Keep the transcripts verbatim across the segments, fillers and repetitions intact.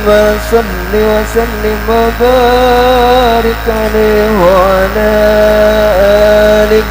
اللهم صل وسلم وبارك عليه وعلى آله.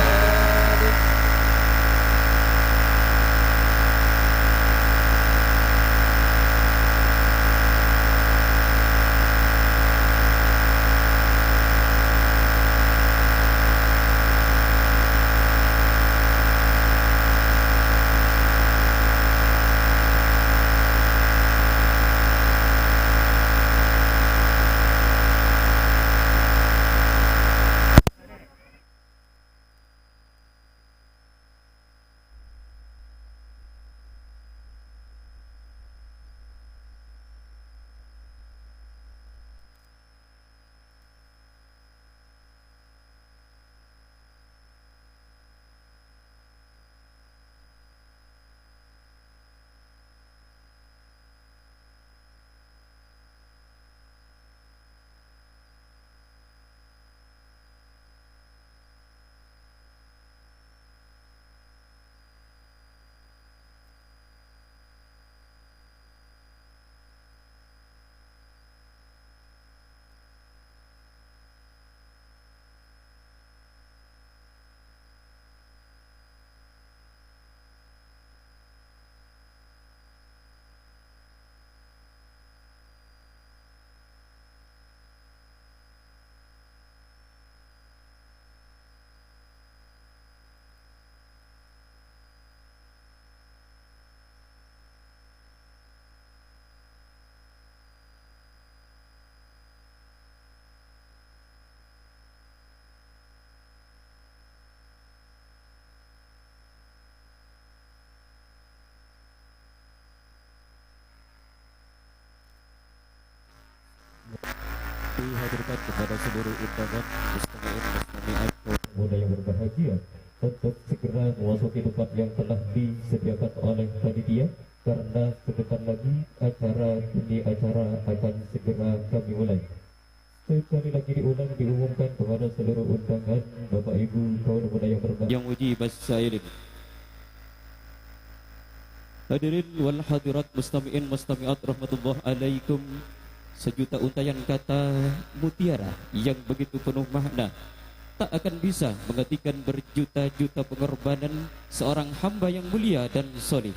Dihaturkan kepada seluruh undangan, mustami'in, mustami'at, pemuda yang berbahagia, untuk segera memasuki tempat yang telah disediakan oleh panitia, karena sebentar lagi acara demi acara akan segera kami mulai. Sekali lagi diulang, diumumkan kepada seluruh undangan, Bapak Ibu, kaula pemuda yang berbahagia. Yang muji basa ini. Hadirin wal hadirat, mustami'in mustami'at rahmatullah alaikum. Sejuta untaian kata mutiara yang begitu penuh makna tak akan bisa menggantikan berjuta-juta pengorbanan seorang hamba yang mulia dan soleh,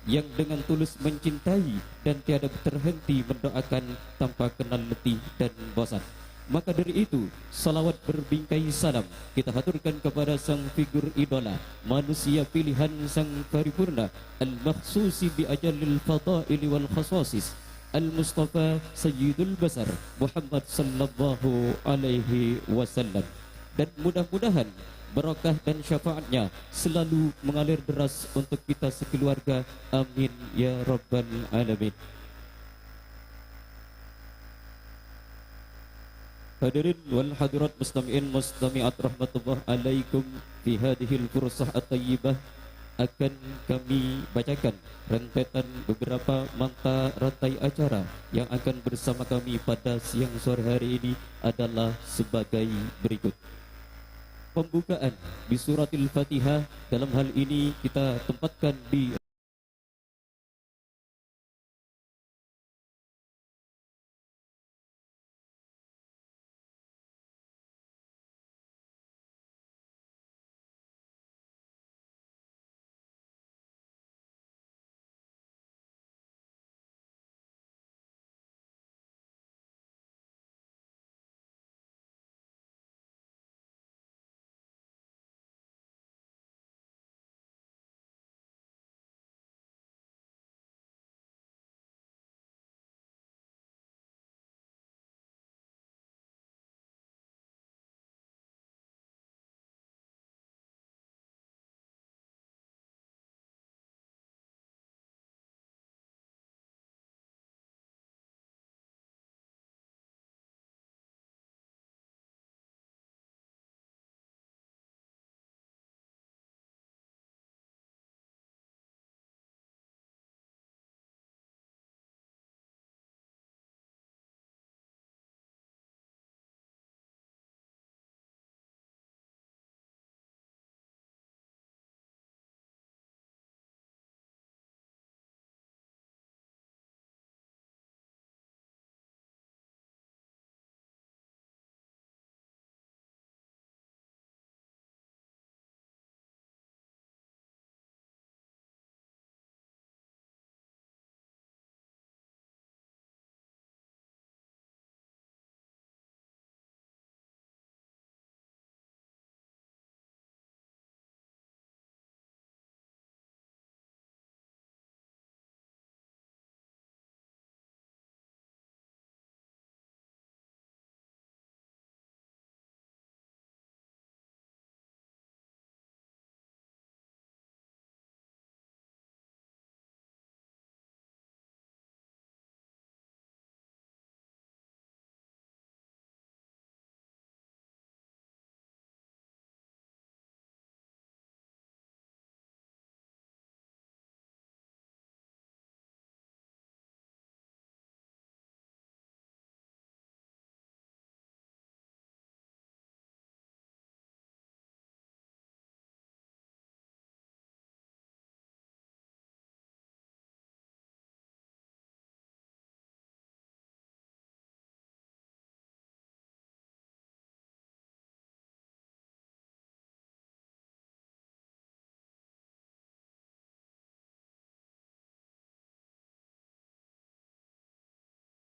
yang dengan tulus mencintai dan tiada terhenti mendoakan tanpa kenal letih dan bosan. Maka dari itu, salawat berbingkai salam kita haturkan kepada sang figur idola, manusia pilihan sang paripurna, al-makhsusi bi ajallil fadaili wal khasasis, al-Mustafa Sayyidul Basar Muhammad sallallahu alaihi wasallam. Dan mudah-mudahan berkah dan syafaatnya selalu mengalir deras untuk kita sekeluarga. Amin ya rabbal alamin. Hadirin wal hadirat, mustami'in mustami'at rahmatullah alaikum, fi hadhil fursah at-thayyibah akan kami bacakan rentetan beberapa mata rantai acara yang akan bersama kami pada siang sore hari ini adalah sebagai berikut. Pembukaan di suratil Fatihah, dalam hal ini kita tempatkan di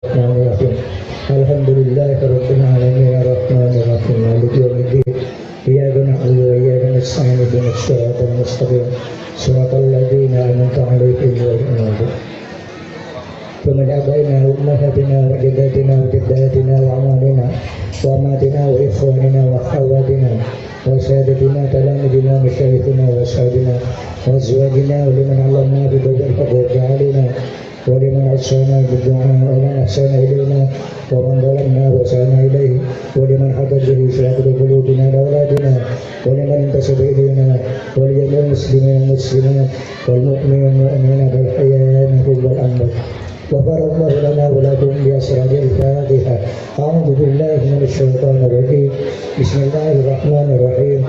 الرحمن الرحيم. الحمد لله رب العالمين الرحمن الرحيم مالك يوم الدين. إياك نعبد وإياك نستعين اهدنا الصراط المستقيم صراط الذين أنعمت عليهم غير المغضوب فمن آبائنا وأمهاتنا وجداتنا وجداتنا وأعمامنا وأماتنا وإخواننا وأخواتنا وسادتنا تلاميذنا ومشايخنا وأصحابنا وأزواجنا ولمن علمنا في الدور الحقوق علينا ولمن أوصانا بالدعاء ومن أحسن إلينا ومن ظلمنا وأسأنا إليه ولمن حضر به شهادة قلوبنا لأولادنا ولمن انتسب إلينا ولجميع المسلمين والمسلمات والمؤمنين والمؤمنات الأحياء منهم والأموات. غفر الله لنا ولكم بأسرار الفاتحة. أعوذ بالله من الشيطان الرجيم. بسم الله الرحمن الرحيم.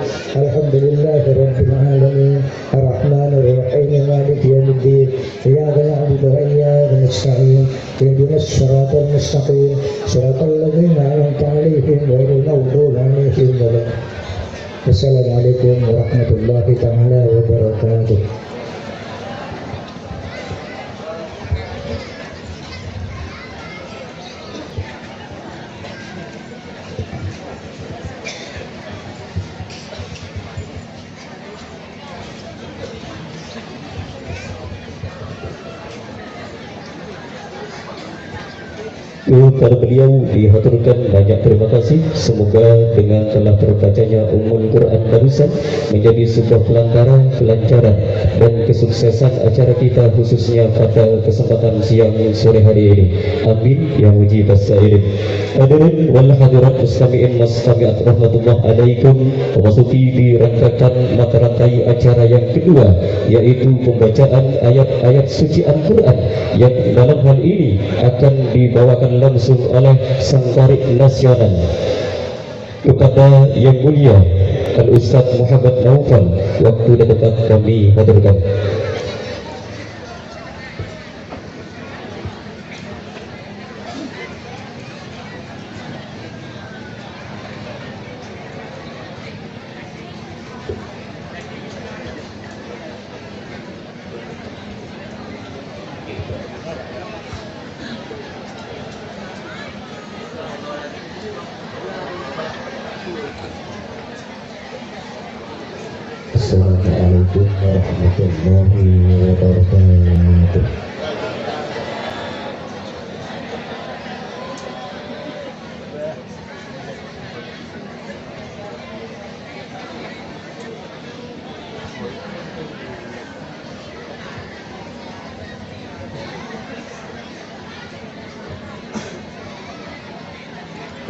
الحمد لله رب العالمين. الرحمن الرحيم. مالك يوم الدين. إياك نعبد وإياك نستعين. اهدنا الصراط المستقيم. صراط الذين أنعمت عليهم غير المغضوب عليهم ولا الضالين. السلام عليكم ورحمة الله تعالى وبركاته. Kepada beliau dihaturkan banyak terima kasih. Semoga dengan telah terbacanya Ummul Quran barusan menjadi sebuah pelantara, kelancaran, dan kesuksesan acara kita, khususnya pada kesempatan siang sore hari ini. Amin ya mujibas sa'ilin. Hadirin wal hadirat, mustami'in mustami'at rahmatullah alaikum, memasuki di rangkaian mata rantai acara yang kedua, yaitu pembacaan ayat-ayat suci Al-Quran yang dalam hal ini akan dibawakan langsung oleh Sang Qari Nasional. Kepada Yang Mulia Al Ustaz Muhammad Naufal, waktu dan tempat kami haturkan. Assalamualaikum warahmatullahi wabarakatuh.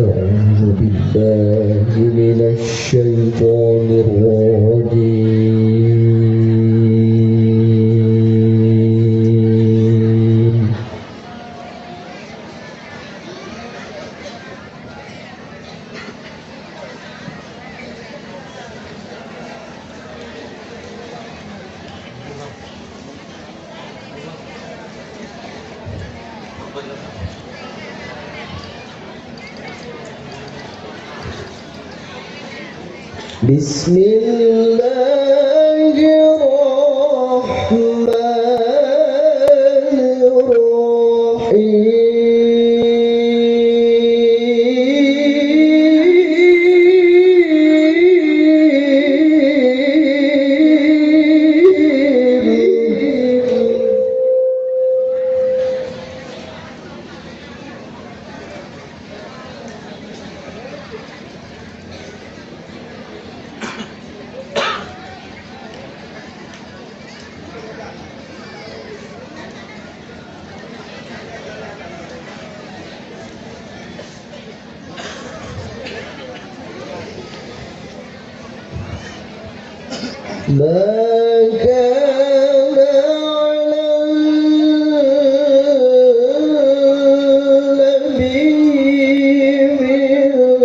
أعوذ بالله من الشيطان الرجيم. بسم الله الرحمن الرحيم. ما كان على النبي من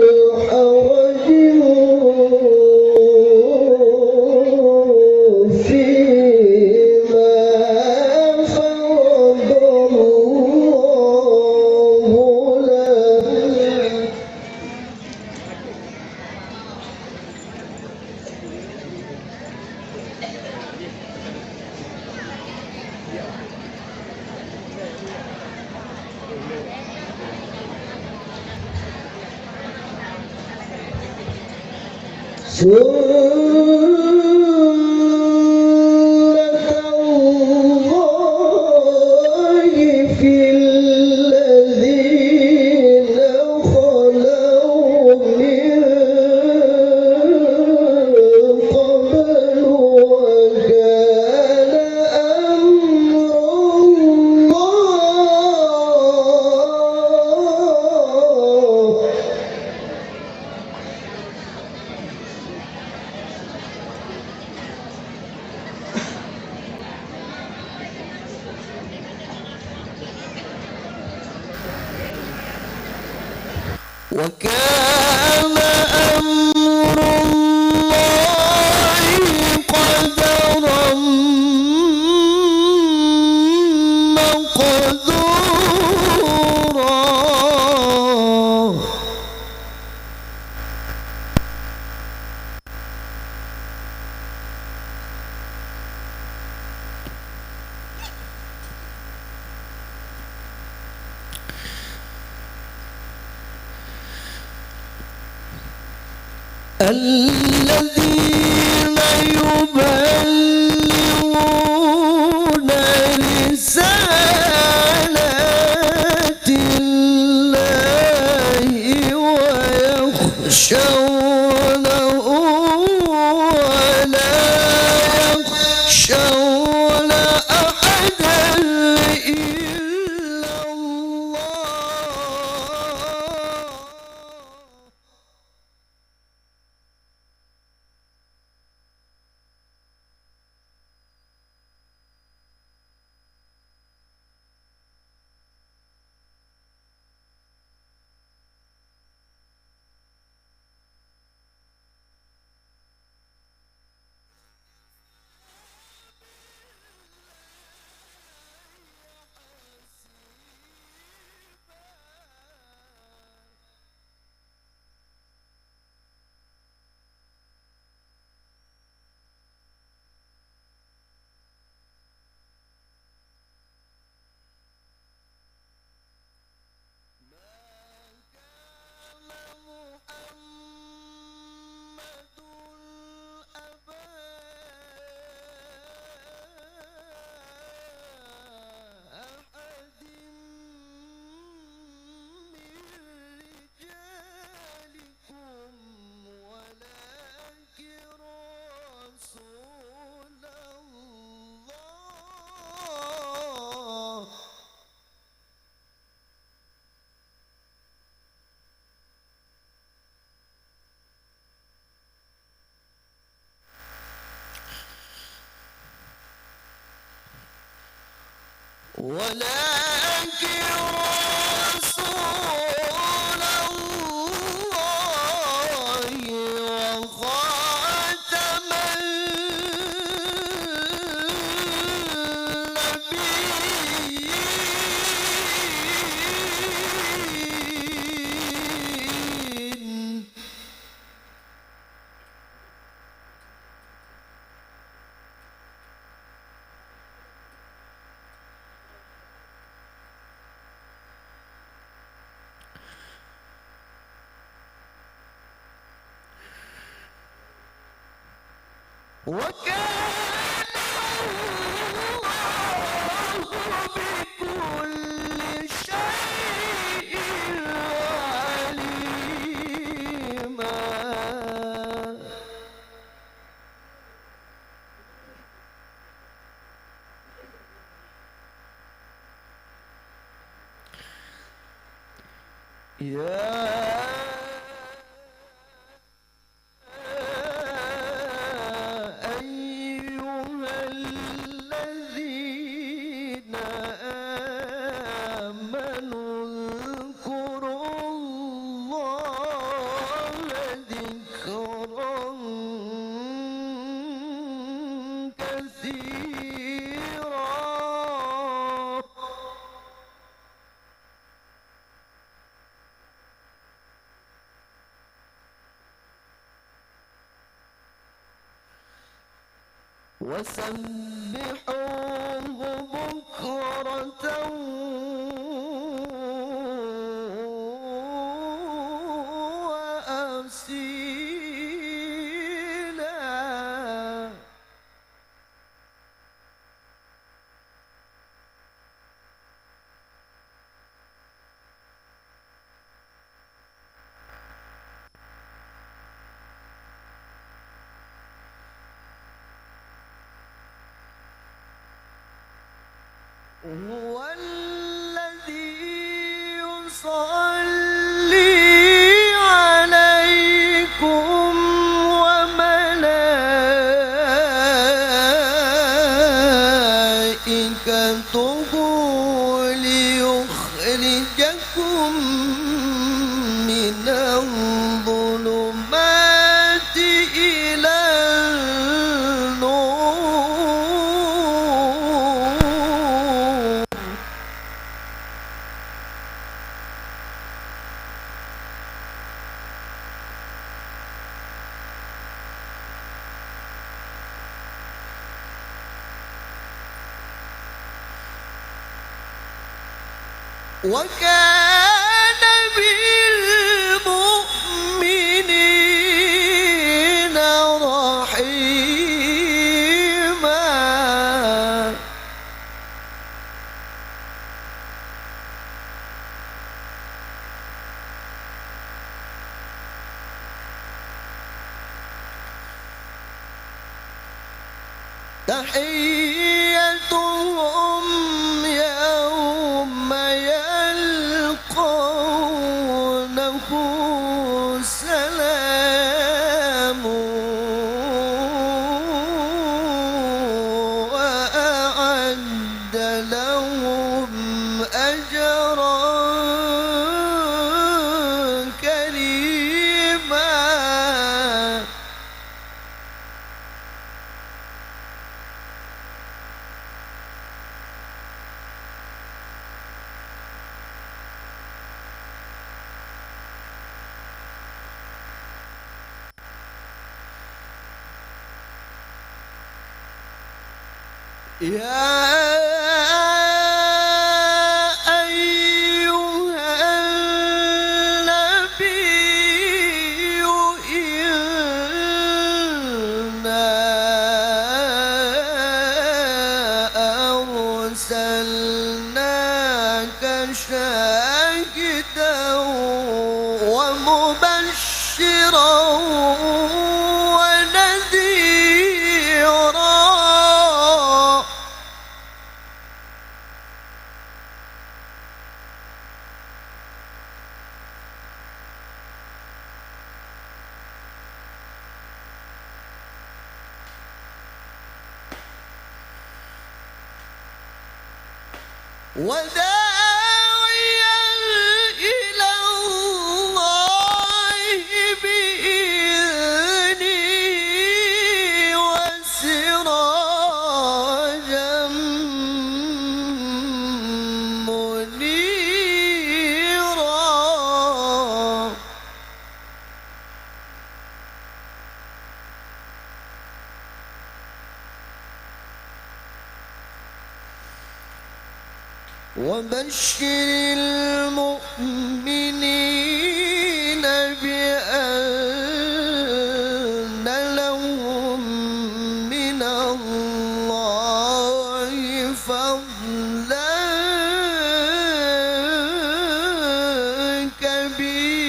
حرج فيما فرض الله له. سنة الله في الذين خلوا من قبل وكان أمر الله. وكان أمر الله قدرا مقدورا. الذين يبلغون رسالات الله ويخشونه ولا يخشون أحدا إلا الله. ما كان محمد أبا أحد من رجالكم ولكن رسول الله. ولكن رسول الله وخاتم النبيين. وكان الله بكل شيء عليما. يا أيها الذين آمنوا اذكروا الله ذكرا كثيرا. وسبحوه بكرة هو الذي يصلي عليكم وملائكته ليخرجكم من الظلمات إلى النور. وكان بالمؤمنين رحيما. تحيتهم يوم يلقونه سلام، وأعد لهم أجرا كريما. يا أيها النبي إنا أرسلناك شاهدا ومبشرا ونذيرا. وداعيا إلى الله بإذنه وسراجا منيرا. وبشر المؤمنين بأن لهم من الله فضلا كبيرا.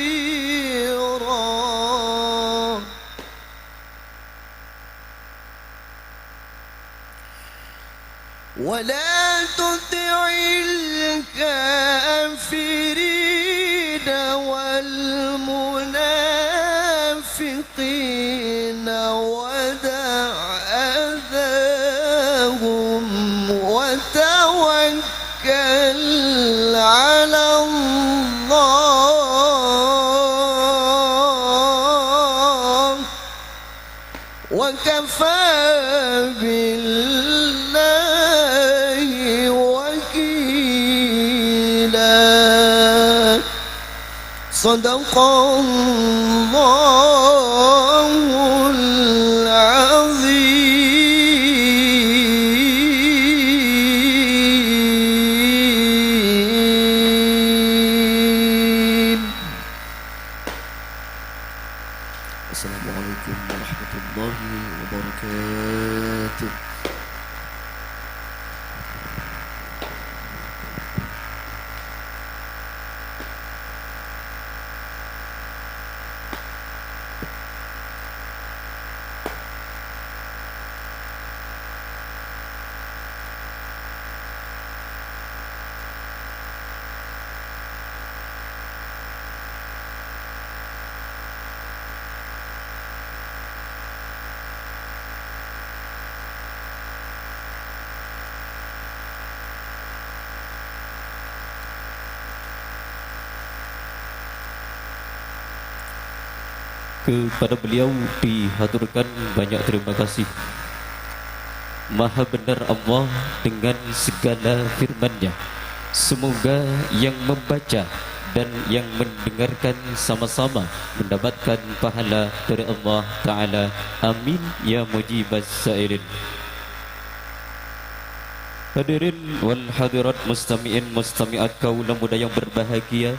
ولا تطع الكافرين والمنافقين ودع أذاهم وتوكل على الله. وكفى بالله وكيلا. صدق الله العظيم. السلام عليكم ورحمة الله وبركاته. Kepada beliau dihaturkan banyak terima kasih. Maha benar Allah dengan segala firman-Nya. Semoga yang membaca dan yang mendengarkan sama-sama mendapatkan pahala dari Allah Ta'ala. Amin ya mujibas sa'ilin. Hadirin wal hadirat, mustami'in mustami'at kaula muda yang berbahagia,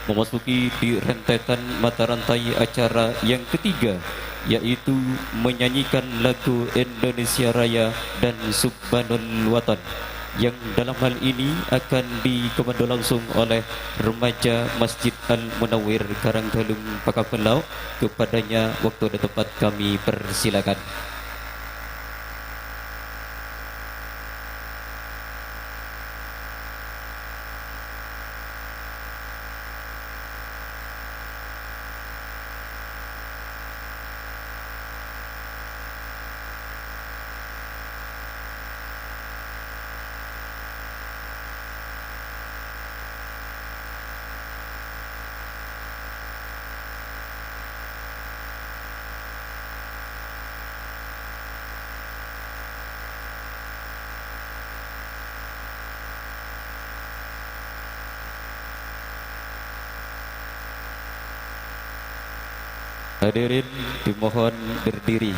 memasuki di rentetan mata rantai acara yang ketiga, yaitu menyanyikan lagu Indonesia Raya dan Subhanul Watan, yang dalam hal ini akan dikomando langsung oleh remaja Masjid Al Munawwir Karangdalem Pakabellau. Kepadanya waktu dan tempat kami persilakan. Hadirin dimohon berdiri.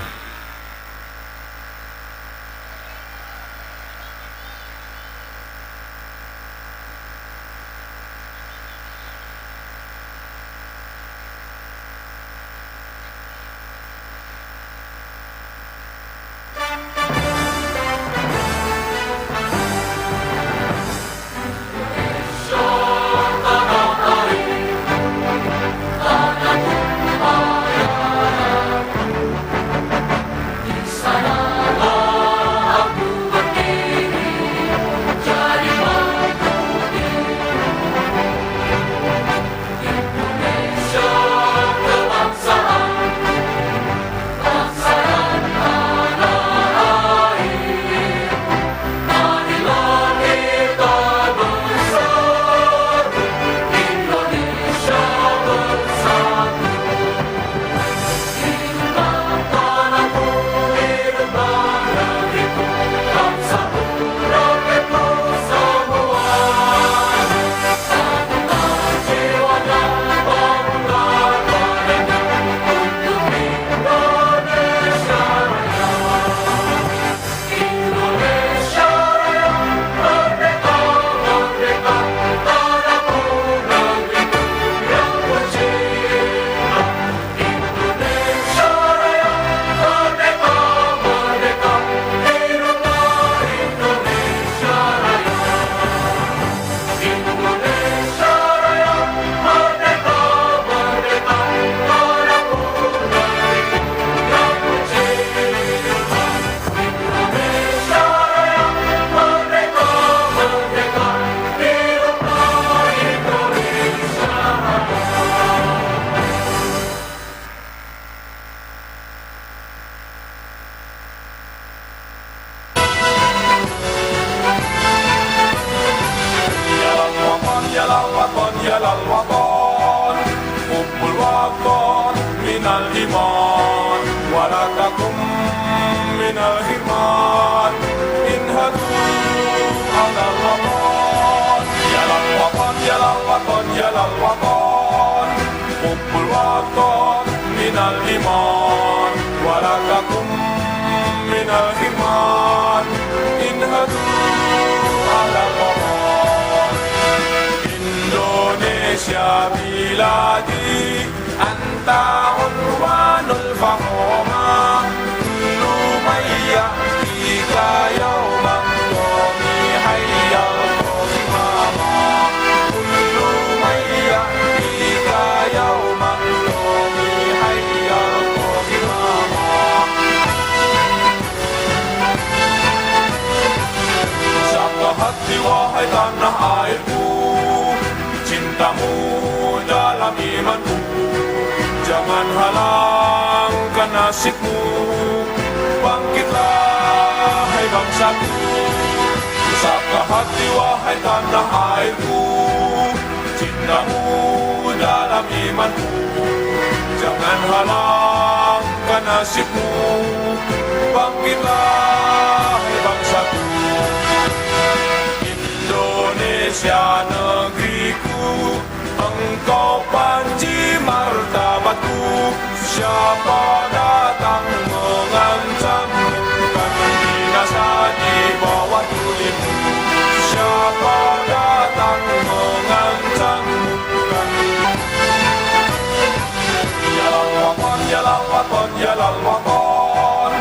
Kumpul watan minal iman, wala takum minal hirman, inhadu alal watan, ya lal watan, ya lal watan, ya lal watan. Kumpul watan minal iman, wala takum minal hirman, inhadu alal watan. Indonesia biladi, anta unwanul fakhama. Kullu man ya'tika yauman qami hayyal qamama. Kullu man ya'tika yauman qami hayyal qamama. Saka hati, wahai tanah airku, cintamu dalam imanku. Jangan halangkan nasibmu, bangkitlah, hai bangsaku. Saka hati, wahai tanah airku, cintamu dalam imanku. Jangan halang Nasibmu, bangkitlah, hai bangsaku. Indonesia negeriku, engkau panji martabatku. Siapa datang mengancammu, kan binasa di bawah tulimu. Siapa datang mengancammu, kan. Ya lal watan, ya lal watan, ya lal watan.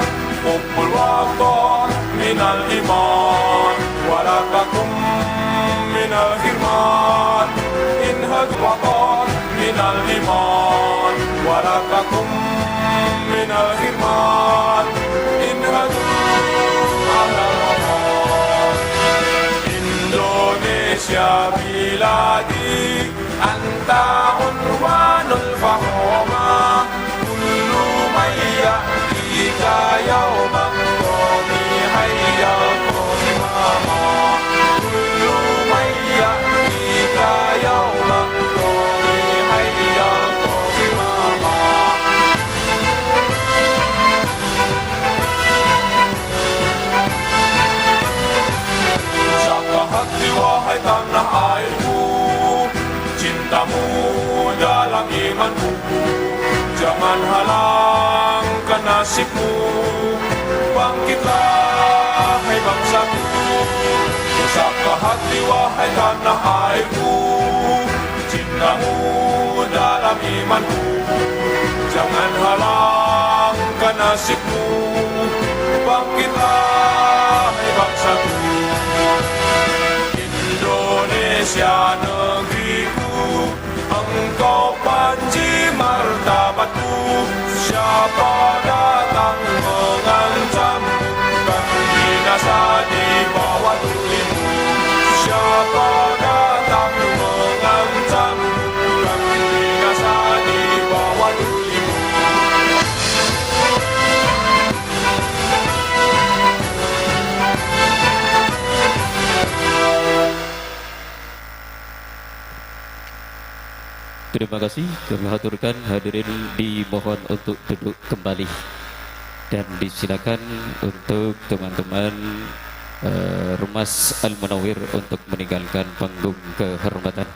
Hubbul watan minal iman, wala takum minal hirman. In hadzal watan minal iman, wala takum minal hirman. In hadzal ahlal watan. Indonesia biladi, anta unwanul fakhama. Kullu man ya'tika yauman qami hayya qami mama. Kullu man ya'tika yauman qami hayya qami mama. Usapkah hati, wahai tanah airku, cintamu dalam imanku. Jangan halangkan nasibmu, bangkitlah, hai bangsaku. Usapkah hati, wahai tanah airku, cintamu dalam imanku. Jangan halangkan nasibmu, bangkitlah, hai bangsaku. Indonesia negeriku, engkau panji martabatku. Siapa datang mengancammu, kan binasa di bawah tulimu. Siapa datang mengancammu, kan binasa di bawah tulimu. Terima kasih kami haturkan, hadirin dimohon untuk duduk kembali dan disilakan untuk teman-teman, eh, Rumah Al-Munawwir untuk meninggalkan panggung kehormatan.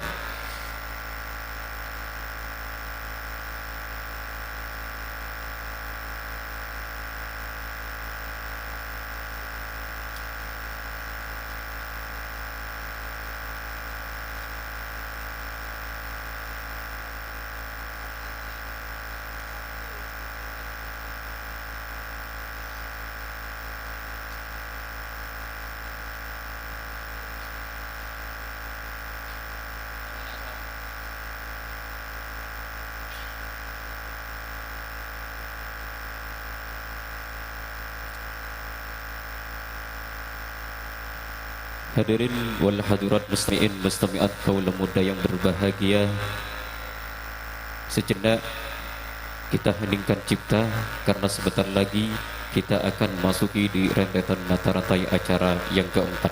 Hadirin wal hadirat, mustami'in mustami'at, kaula muda yang berbahagia, sejenak kita heningkan cipta, karena sebentar lagi kita akan masuki di rentetan mata rantai acara yang keempat.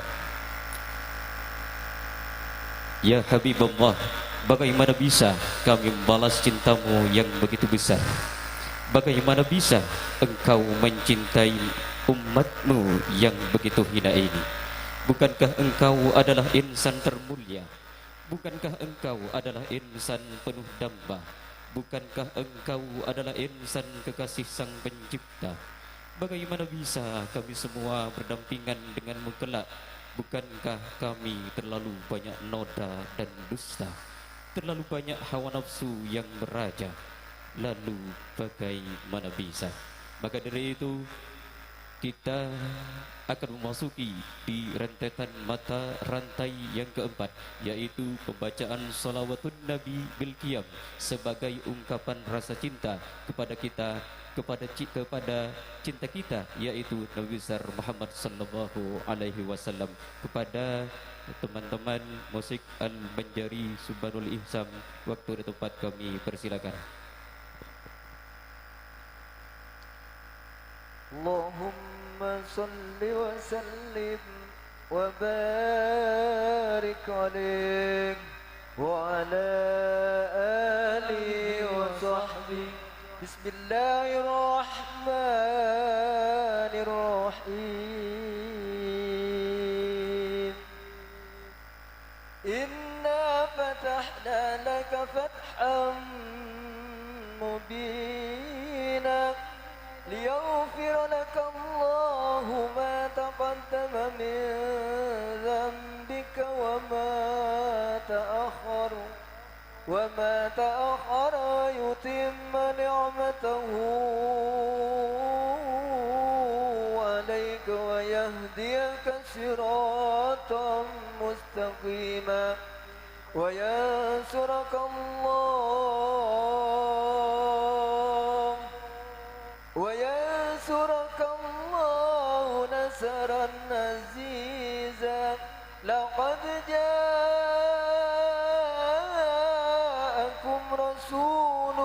Ya Habiballah, bagaimana bisa kami membalas cintamu yang begitu besar? Bagaimana bisa engkau mencintai umatmu yang begitu hina ini? Bukankah engkau adalah insan termulia? Bukankah engkau adalah insan penuh damba? Bukankah engkau adalah insan kekasih Sang Pencipta? Bagaimana bisa kami semua berdampingan denganmu kelak? Bukankah kami terlalu banyak noda dan dusta? Terlalu banyak hawa nafsu yang meraja? Lalu bagaimana bisa? Maka dari itu, kita akan memasuki di rentetan mata rantai yang keempat, yaitu pembacaan salawatun Nabi bil qiyam sebagai ungkapan rasa cinta kepada kita, kepada ci-, kepada cinta kita, yaitu Nabi besar Muhammad sallallahu alaihi wasallam. Kepada teman-teman musik Al-Banjari Subhanul Ihsan, waktu dan tempat kami persilakan. اللهم صل وسلم وبارك عليه وعلى آله وصحبه. بسم الله الرحمن الرحيم. إنا فتحنا لك فتحا مبينا ليغفر لك الله ما تقدم من ذنبك وما تأخر وما تأخر ويتم نعمته عليك ويهديك صراطا مستقيما وينصرك الله وينصرك الله نصرا عزيزا. لقد جاءكم رسول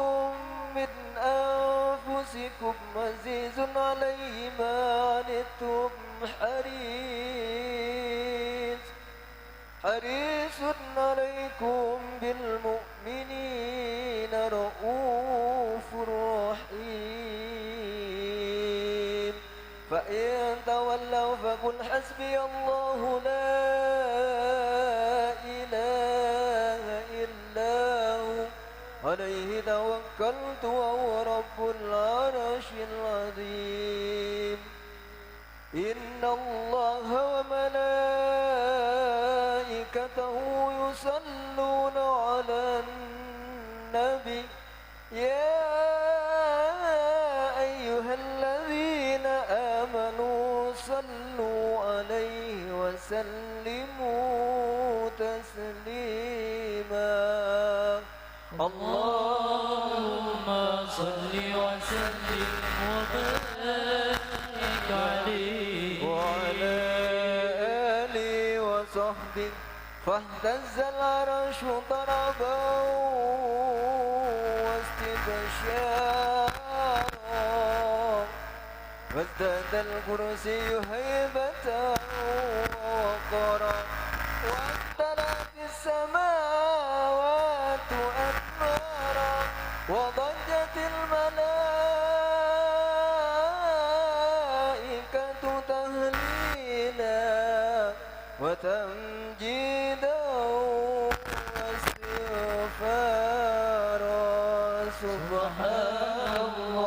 من أنفسكم عزيز عليه ما عنتم حريص حريص عليكم بالمؤمنين رءوف رحيم. فإن تولوا فقل حسبي الله لا إله إلا هو عليه توكلت وهو رب العرش العظيم. إن الله وملائكته يصلون على النبي، يا أيها الذين آمنوا صلوا عليه وسلموا تسليما. اللهم صل وسلم وبارك عليه وعلى آله وصحبه، فاهتز العرش طربا واستبشارا، وازداد الكرسي هيبة ووقارا، وامتلأت السماوات أنوارا، وضجت الملائكة تهليلا وتمجيدا واستغفارا. سبحان الله.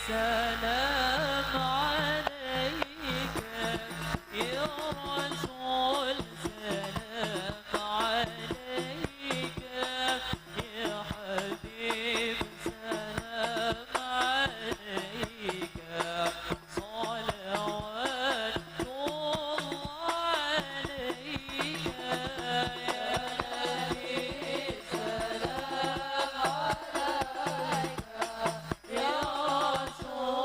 سلام عليك يا رسول، سلام عليك يا حبيب، سلام عليك، صلوات الله عليك يا نبي، سلام عليك يا رسول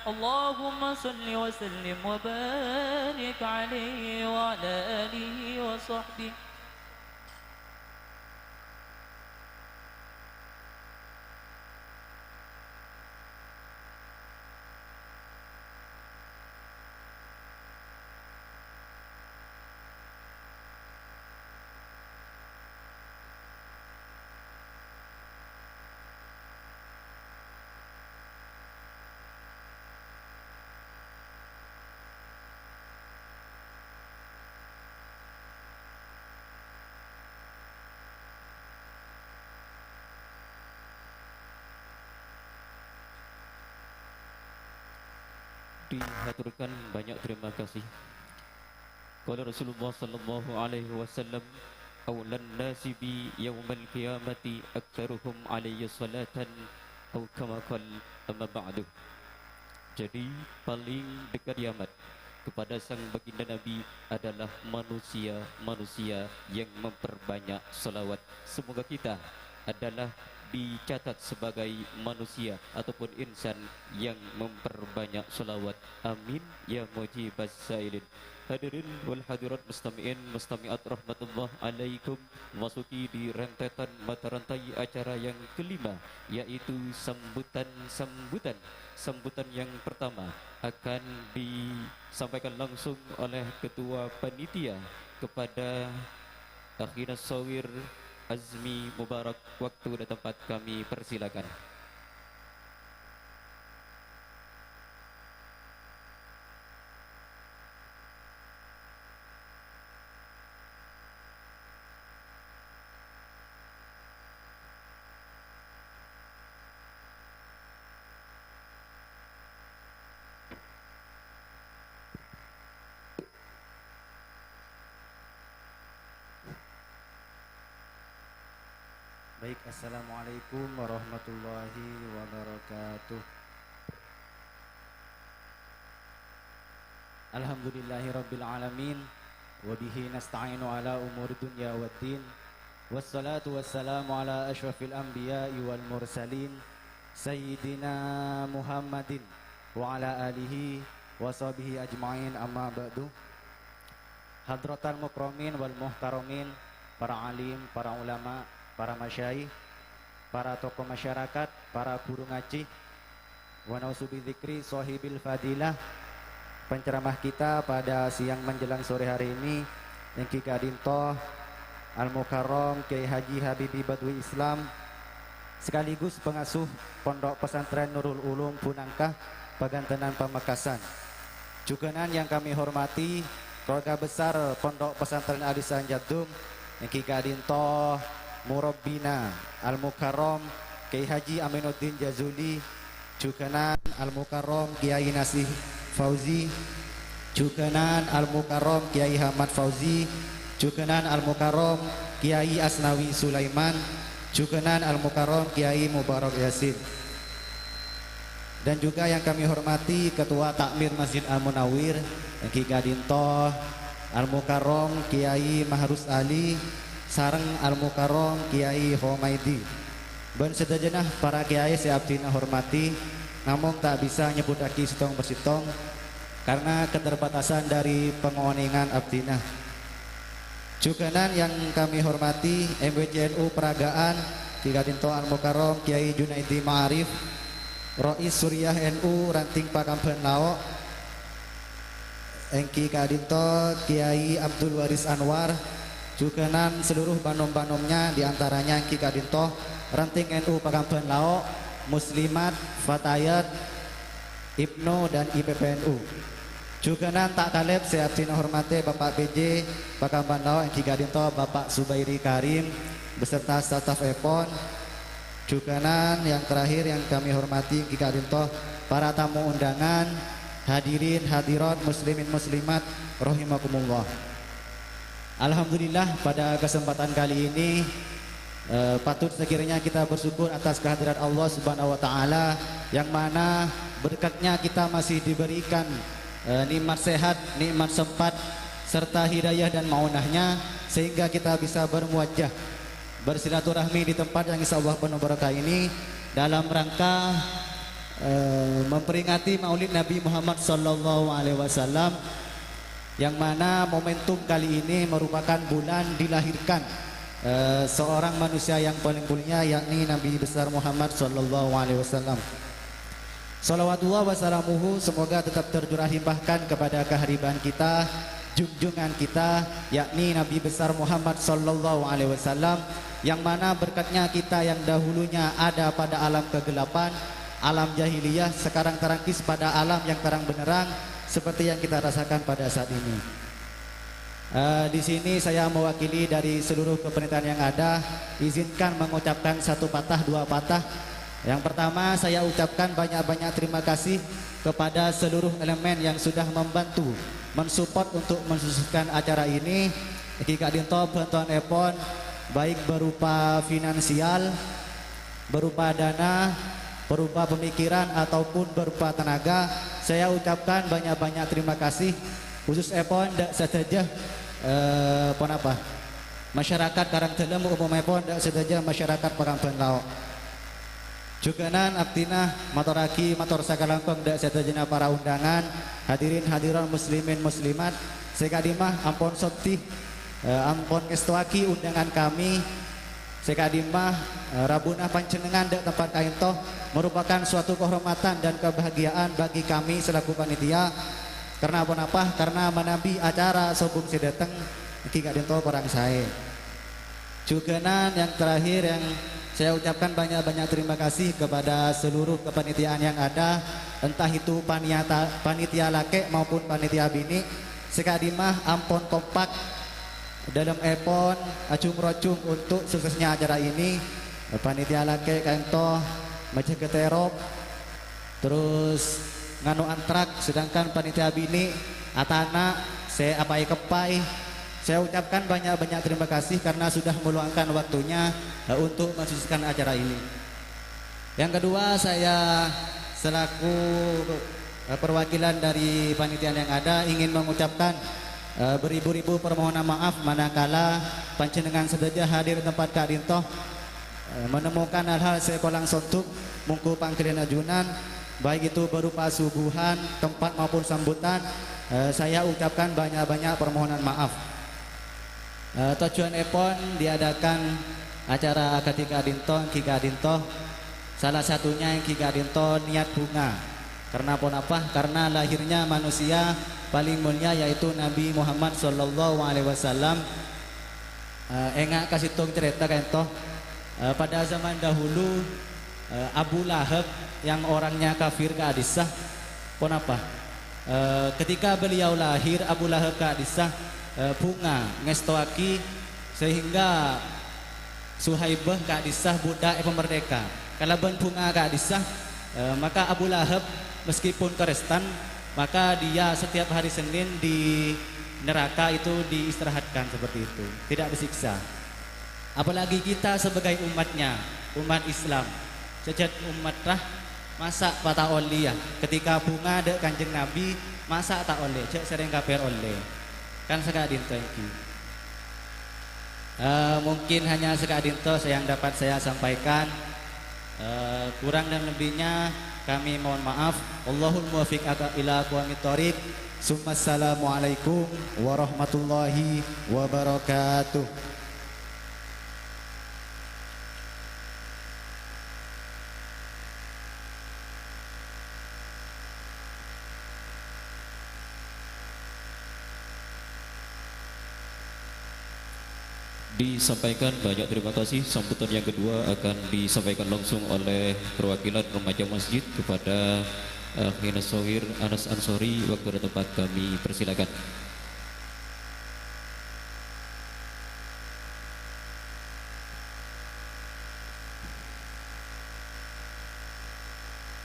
اللهم صل وسلم وبارك عليه وعلى آله وصحبه. Dihaturkan banyak terima kasih. Qala Rasulullah sallallahu alaihi wasallam, "Aulan nasi bi yaumal qiyamati aktsaruhum alayya salatan," au kama qal, amma ba'du. Jadi, paling dekat kiamat kepada Sang Baginda Nabi adalah manusia-manusia yang memperbanyak salawat. Semoga kita adalah dicatat sebagai manusia ataupun insan yang memperbanyak salawat. Amin, ya mujibas sailin. Hadirin wal hadirat, mustami'in mustami'at rahmatullah alaikum, masuki di rentetan mata rantai acara yang kelima, yaitu sambutan-sambutan. Sambutan yang pertama akan disampaikan langsung oleh Ketua Panitia kepada Akhina Sawir Azmi Mubarak. Waktu dan tempat kami persilakan. Baik, assalamualaikum warahmatullahi wabarakatuh. Alhamdulillahirabbil alamin, wa bihi nasta'inu ala umuri dunya waddin. Wassalatu wassalamu ala asyrafil anbiya'i wal mursalin, Sayyidina Muhammadin wa ala alihi wa sahbihi ajma'in, amma ba'du. Hadratal mukramin wal muhtaramin, para alim, para ulama, para masyayikh, para tokoh masyarakat, para guru ngaji, wa na'udzubidzikri shahibil fadilah, penceramah kita pada siang menjelang sore hari ini, èngghi ka'dinto Al-Mukarram Kiai Haji Habibi Badwi Islam, sekaligus pengasuh Pondok Pesantren Nurul Ulum Bunangka, Pagantenan Pamekasan. Jughânan yang kami hormati, keluarga besar Pondok Pesantren Al-Ihsan Jaddum, èngghi ka'dinto murabbina Al-Mukarram Kiai Haji Aminuddin Jazuli, jughânan Al-Mukarram Kiai Nasih Fauzi, jughânan Al-Mukarram Kiai Hamad Fauzi, jughânan Al-Mukarram Kiai Asnawi Sulaiman, jughânan Al-Mukarram Kiai Mubarak Yasin. Dan juga yang kami hormati Ketua Takmir Masjid Al-Munawwir, èngghi ka'dinto Al-Mukarram Kiai Mahrus Ali sareng Al-Mukarram Kiai Homaidi. Bân sadhâjâna para kiai sè abdhina hormati, namong ta' bisa nyebbhuttaghi sèttong per sèttong karna keterbatasan dhâri pangonèngan abdhina. Jughânan yang kami hormati, M W C N U Paragaan, Ki Ka'dinto Al-Mukarram Kiai Junaidi Ma'arif, Rois Suriah N U Ranting Pakambân Lao', èngghi ka'dinto Kiai Abdul Waris Anwar, jughânan seluruh banom-banomnya, di antaranya èngghi ka'dinto Ranting N U Pakambân Lao', Muslimat, Fatayat, Ibnu dan I P P N U. Jughânan ta' kalèp sè abdhina hormatè Bapak P J Pakambân Lao' èngghi ka'dinto Bapak Subairi Karim beserta staf-èpon. Jughânan yang terakhir yang kami hormati èngghi ka'dinto para tamu undangan, hadirin hadirat, muslimin muslimat rahimakumullah. Alhamdulillah, pada kesempatan kali ini, eh, patut sekiranya kita bersyukur atas kehadirat Allah Subhanahu wa Ta'ala, yang mana berkatnya kita masih diberikan, eh, nikmat sehat, nikmat sempat, serta hidayah dan maunahnya, sehingga kita bisa bermuajah, bersilaturahmi di tempat yang insya Allah penuh berkah ini, dalam rangka eh, memperingati Maulid Nabi Muhammad sallallahu alaihi wasallam, yang mana momentum kali ini merupakan bulan dilahirkan, eh, seorang manusia yang paling mulia, yakni Nabi besar Muhammad sallallahu alaihi wasallam. Salawatullah wasalamuhu semoga tetap tercurah limpahkan kepada keharibaan kita, junjungan kita, yakni Nabi besar Muhammad sallallahu alaihi wasallam, yang mana berkatnya kita yang dahulunya ada pada alam kegelapan, alam jahiliyah, sekarang terangkis pada alam yang terang benderang seperti yang kita rasakan pada saat ini. Eh, di sini saya mewakili dari seluruh kepanitiaan yang ada, izinkan mengucapkan satu patah, dua patah. Yang pertama, saya ucapkan banyak-banyak terima kasih kepada seluruh elemen yang sudah membantu, mensupport untuk mensukseskan acara ini. Èngghi ka'dinto bhântowanèpon, baik berupa finansial, berupa dana, berupa pemikiran, ataupun berupa tenaga, saya ucapkan banyak-banyak terima kasih, khususèpon dâ' sadhâjâ, eh, ponapa? Masyarakat Karangdhâlem, umumèpon dâ' sadhâjâ masyarakat Paramban Lao'. Jhughânan abdhina matorraghi mator sakalangkong dâ' sadhâjâna para undangan, hadirin hadirat muslimin muslimat, sè ka'dimma ampon soddhi, eh, ampon ngèstowaghi undangan kami, sè ka'dimma, eh, rabuna panjhennengngan dâ' tempat ka'dinto merupakan suatu kehormatan dan kebahagiaan bagi kami selaku panitia. Karena ponapa? Karena manabi acara sobung sè dâteng èngghi ka'dinto korang saè. Jhughânan yang terakhir yang saya ucapkan banyak-banyak terima kasih kepada seluruh kepanitiaan yang ada, entah itu paniata-, panitia lakè' maupun panitia binè', sè ka'dimma ampon kompak dâlem èpon ajhung-rojhung untuk suksesnya acara ini. Panitia lakè' ka'dinto majâgâ terop, terros nganu antrak, sedangkan panitia binè' atana' sè apaè-kempaè. Saya ucapkan banyak-banyak terima kasih karena sudah meluangkan waktunya, eh, untuk mensukseskan acara ini. Yang kedua, saya selaku, eh, perwakilan dari panitia yang ada ingin mengucapkan, eh, beribu-ribu permohonan maaf manakala panjhennengngan sadhâjâ hadir è tempat ka'dinto, eh, menemukan hal-hal sè korang sonduk, mongghu pangghâliyân ajunan, baik itu berupa suguhan, tempat maupun sambutan, eh, saya ucapkan banyak-banyak permohonan maaf. Eh, tojjhuwânèpon diadakan acara akadhi ka'dinto èngghi ka'dinto, salah satunya èngghi ka'dinto niat bhunga. Karena ponapa? Karena lahirnya manusia paling mulia, yaitu Nabi Muhammad sallallahu alaihi wasallam. Eh, enga' ka sèttong carèta ka'dinto. Eh, pada zaman dahulu, eh, Abu Lahab yang orangnya kafir ka'dissa, ponapa? Eh, ketika beliau lahir, Abu Lahab ka'dissa, eh, bhunga ngèstowaghi sehingga Suhaibah ka'dissa budak èpamerdeka. Kalabân bhunga ka'dissa, eh, maka Abu Lahab meskipun Kristen, maka dia setiap hari Senin di neraka itu diistirahatkan seperti itu, tidak disiksa. Apalagi kita sebagai umatnya, umat Islam, sè jhât umat ra, masa' pa ta' ollè, ya? Ketika bhunga dâ' Kanjeng Nabi, masa' ta' ollè? Jhâ' sèrèng kapèr ollè. Kan saka'dinto èngghi. Eh, mungkin hanya saka'dinto yang dapat saya sampaikan. Eh, kurang dan lebihnya kami mohon maaf. Wallahul muwaffiq aka-, ila aqwamit thoriq. Summassalamualaikum warahmatullahi wabarakatuh. Disampaikan banyak terima kasih. Sambutan yang kedua akan disampaikan langsung oleh perwakilan remaja masjid kepada, eh, Akhina Sohir Anas Ansori. Waktu dan tempat kami persilakan.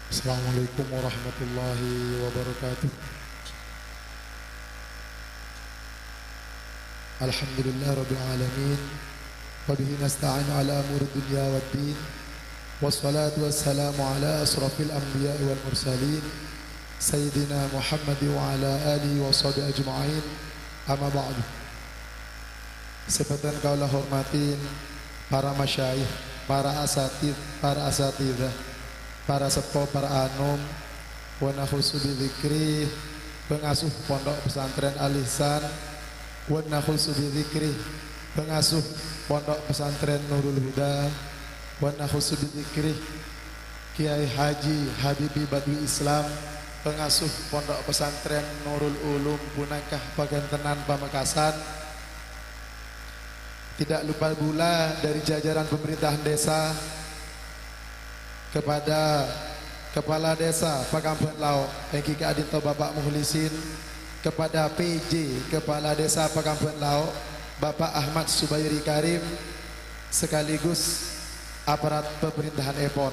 Assalamualaikum warahmatullahi wabarakatuh. Alhamdulillahirabbil alamin. Wa bihi nasta'inu ala umuri dunya waddin. Wassalatu wassalamu ala asrafil anbiya'i wal mursalin, Sayyidina Muhammad wa ala alihi wa sahbihi ajma'in. Amma ba'du. Sè bhâdhân kaulâ hormatin, para masyayikh, para asatidz, para asatidzah, Para seppo, para anom, wa nakhusu bi dzikrih, pangasuh Pondok Pesantren Al-Ihsan, wa nakhusu bi dzikrih, pangasuh Pondok Pesantren Nurul Huda, wa nakhusu bi dzikrih, Kiai Haji Habibi Badwi Islam, pangasuh Pondok Pesantren Nurul Ulum Punangka Pagentenan Pamekasan. Tidak lupa pula dari jajaran pemerintahan desa, kepada Kepala Desa Pakambhât Lao', èngghi ka'dinto Bapak Muhlisin, kepada P J Kepala Desa Pakambhât Lao', Bapak Ahmad Subairi Karim, sekaligus aparat pemerintahan èpon.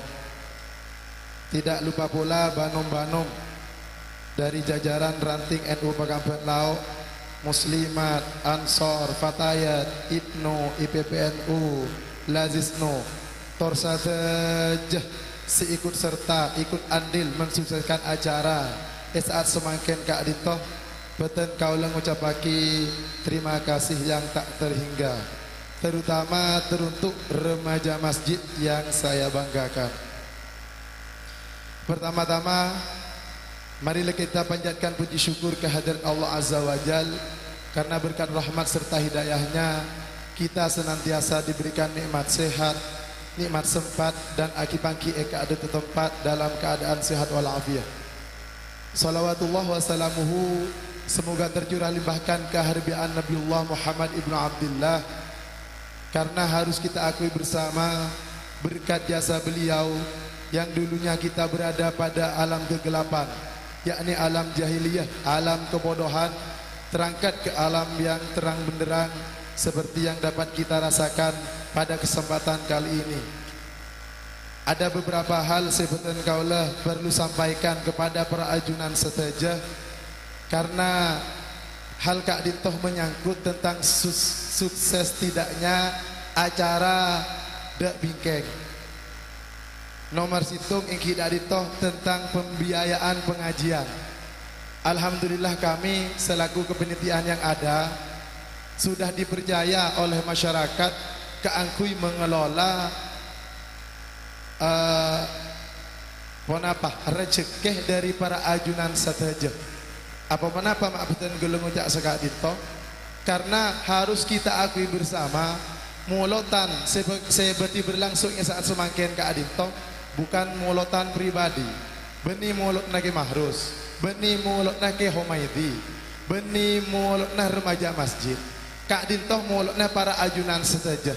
Tidak lupa pula banom-banom dari jajaran ranting N U Pakambhât Lao', Muslimat, Ansor, Fatayat, Ibnu, I P P N U, Lazisnu, tor sadhâjâ sè ikut serta, ikut andil mensukseskan acara è sa'at samangkèn ka'dinto, bhâdhân kaulâ ngocappaghi terima kasih yang tak terhingga, terutama teruntuk remaja masjid yang saya banggakan. Pertama-tama, marilah kita panjatkan puji syukur kehadirat Allah Azza wa Jal, karena berkat rahmat serta hidayahnya, kita senantiasa diberikan nikmat sehat, nikmat sempat, dan aki-pangki è ka'dinto tempat dalam keadaan sehat walafiat. Salawatullah wa salamuhu semoga tercurah limpahkan ke harbiyaan Nabiullah Muhammad ibnu Abdillah, karena harus kita akui bersama, berkat jasa beliau yang dulunya kita berada pada alam kegelapan, yakni alam jahiliyah, alam kebodohan, terangkat ke alam yang terang benderang seperti yang dapat kita rasakan pada kesempatan kali ini. Ada beberapa hal sè bhâdhân kaulâ perlu sampaikan kepada para ajunan sadhâjâ, karena hal ka'dinto menyangkut tentang sus-, sukses tidaknya acara dâ' bingkèng. Nomor sèttong èngghi ka'dinto tentang pembiayaan pengajian. Alhamdulillah, kami selaku kepanitiaan yang ada sudah dipercaya oleh masyarakat kaangghuy mengelola eh, ponapa? Rajhekkè dâri para ajunan sadhâjâ. Apa ponapa ma' bhâdhân ghellâ' ngoca' saka'dinto? Karena harus kita akui bersama, molotan sè bâ-, sè bhâdhi berlangsung è sa'at samangkèn ka'dinto bukan molotan pribadi. Bânnè molotna Kè Mahrus, bânnè molotna Kè Homaidi, bânnè molotna remaja masjid. Ka'dinto molotna para ajunan sadhâjâ,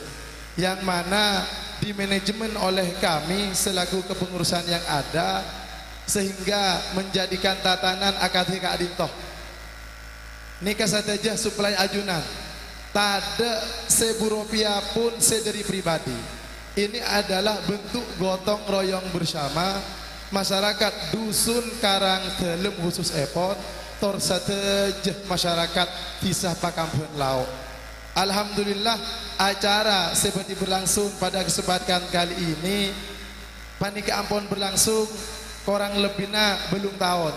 yang mana dimanajemen oleh kami selaku kepengurusan yang ada, sehingga menjadikan tatanan akadhi ka'dinto. Nèka sadhâjâ suplai ajunan, tadâ' sèbu rupiah pun sè dâri pribadi. Ini adalah bentuk gotong royong bersama masyarakat Dusun Karang Dalem khususèpon, tor sadhâjâ masyarakat Dhisa Pakambhât Lao'. Alhamdulillah, acara sè bhâdhi berlangsung pada kesempatan kali ini panèka ampon berlangsung korang lebbina bâllung taon.